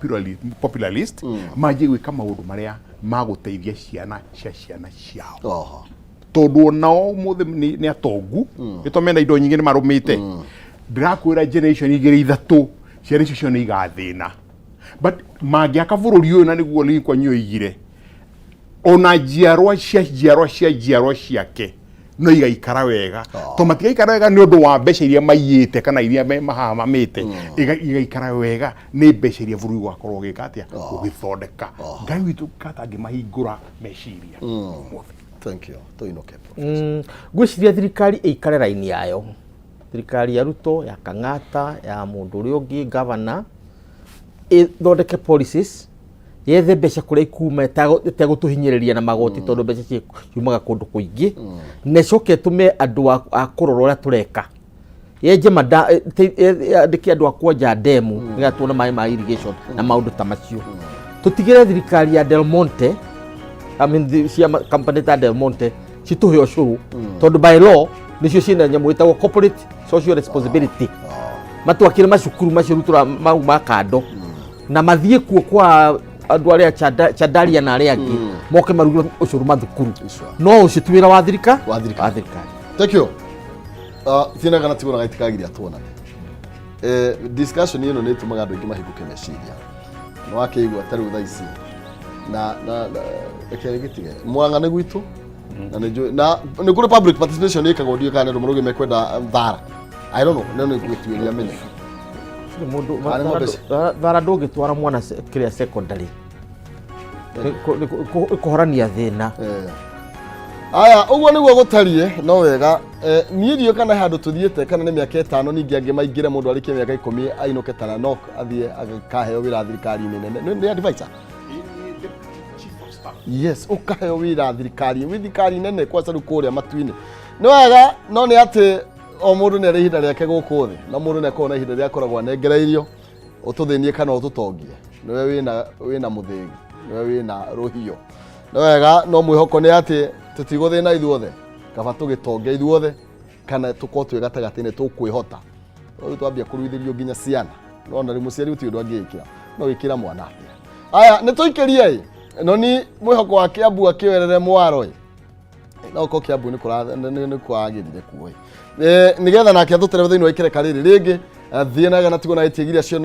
popularist, manjie gwĩka maũndũ marĩa magũteithia ciana cia ciana ciao, tondũ onao ũmũthĩ nĩ atongu, nĩ mena indo nyingĩ, nĩ marũmĩte. Ndĩrakwĩra, generation igĩrĩ ithatũ, ciana icio cio nĩ igathĩna, but mangĩaka bũrũri ũyũ, na nĩguo Lee Kuan Yew oigire, ona njiarwa cia njiarwa cia njiarwa ciake no igaikara wega, to matigaikara wega nĩ ũndũ wa mbeca iria maiyĩte kana iria mahamamĩte. Igaikara wega nĩ mbeca iria bũrũri ũgakorwo ũgĩka atĩa, ũgĩthondeka. Ngai witũ katangĩmahingũra meciria ũmũthĩ. Thank you. Tũinũke. Ngwĩciria thirikari ĩikare raini yayo, thirikari ya Ruto, ya Kang'ata, ya mũndũ ũrĩa ũngĩ gavana, ĩthondeke policies, yethe mbeca kũrĩa ikuma ĩtegũtũhinyĩrĩria na magoti, tondũ mbeca ciumaga kũndũ kũingĩ, na ĩcoke ĩtũme andũ a kũrora ũrĩa tũreka, yenje mada, yandĩke andũ a kwenja ndemu nĩgetha tuone maĩ ma irrigation na maũndũ ta macio. Tũtigĩre thirikari ya Del Monte, I mean, cia company ta Del Monte citũhe ũcũrũ, tondũ by law nĩcio ciĩna nyamũ ĩtagwo corporate social responsibility. Matwakĩre macukuru macio rĩu tũra mau ma kando, na mathiĩ kuo kwa andũ arĩa Chandaria na arĩa angĩ moke maruge ũcũrũ mathukuru. No ũcio ti wĩra wa thirika Wa thirikari. Wa thirikari. Thank you. Thiĩ kana tiguonaga itikagiria tuonane. Discussion ĩno nĩ ĩtũmaga andũ aingĩ mahingũke meciria. Nĩ wakĩigua ta rĩu thaa ici na reke gĩtige Mũrang'a nĩ gwitũ, na nĩ njũĩ na nĩ kũrĩ public participation ĩkagwo, ndiũĩ kana nĩ andũ marauga mekwenda thara, I don't know, no nĩ ngwĩtuĩria menye. Gũtirĩ mũndũ Kana nĩ mbeca. Thara ndũngĩtwara mwana kĩrĩa secondary. Nĩ kũhorania thĩna. Aya, ũguo nĩguo gũtariĩ. No wega. Niĩ ndiũĩ kana he handũ tũthiĩte, kana nĩ mĩaka 5 ningĩ angĩ maingĩre, mũndũ arĩkie mĩaka 10 ainũke Tananok, athiĩ akaheo wĩra thirikari-inĩ nene. Nĩ advisor, yes, ũkaheo wĩra thirikari, wĩ thirikari nene kwaca rĩu kũrĩa matu-inĩ. Nĩ wega, no nĩ atĩ o mũndũ nĩ arĩ ihinda rĩake gũkũ thĩ, na mũndũ nĩ akoragwo na ihinda rĩrĩa akoragwo anengereirio ũtũthĩnie kana ũtũtongie. Nĩwe wĩna mũthĩgi, nĩwe wĩna rũhiũ. Nĩ wega, no mwĩhoko nĩ atĩ tũtigũthĩna ithuothe, kaba tũgĩtonge ithuothe kana tũkorwo twĩ gatagatĩ-inĩ tũkwĩhota. Rĩu twambia kũruithĩrio nginya ciana, nona rĩu mũciari gũtirĩ ũndũ angĩĩkĩra, no wĩkĩra mwana atĩa? Aya, nĩ tũikĩrie ĩ, no ni mwĩhoko wa Kĩambu akĩoerere mwaro ĩ, no ko Kĩambu nĩ kwagĩrire kuo ĩ, nĩgetha nake atũterebe thĩinĩ wa ikereka rĩrĩ rĩngĩ. Thiĩ naga na tigwo na ĩtigiria cio.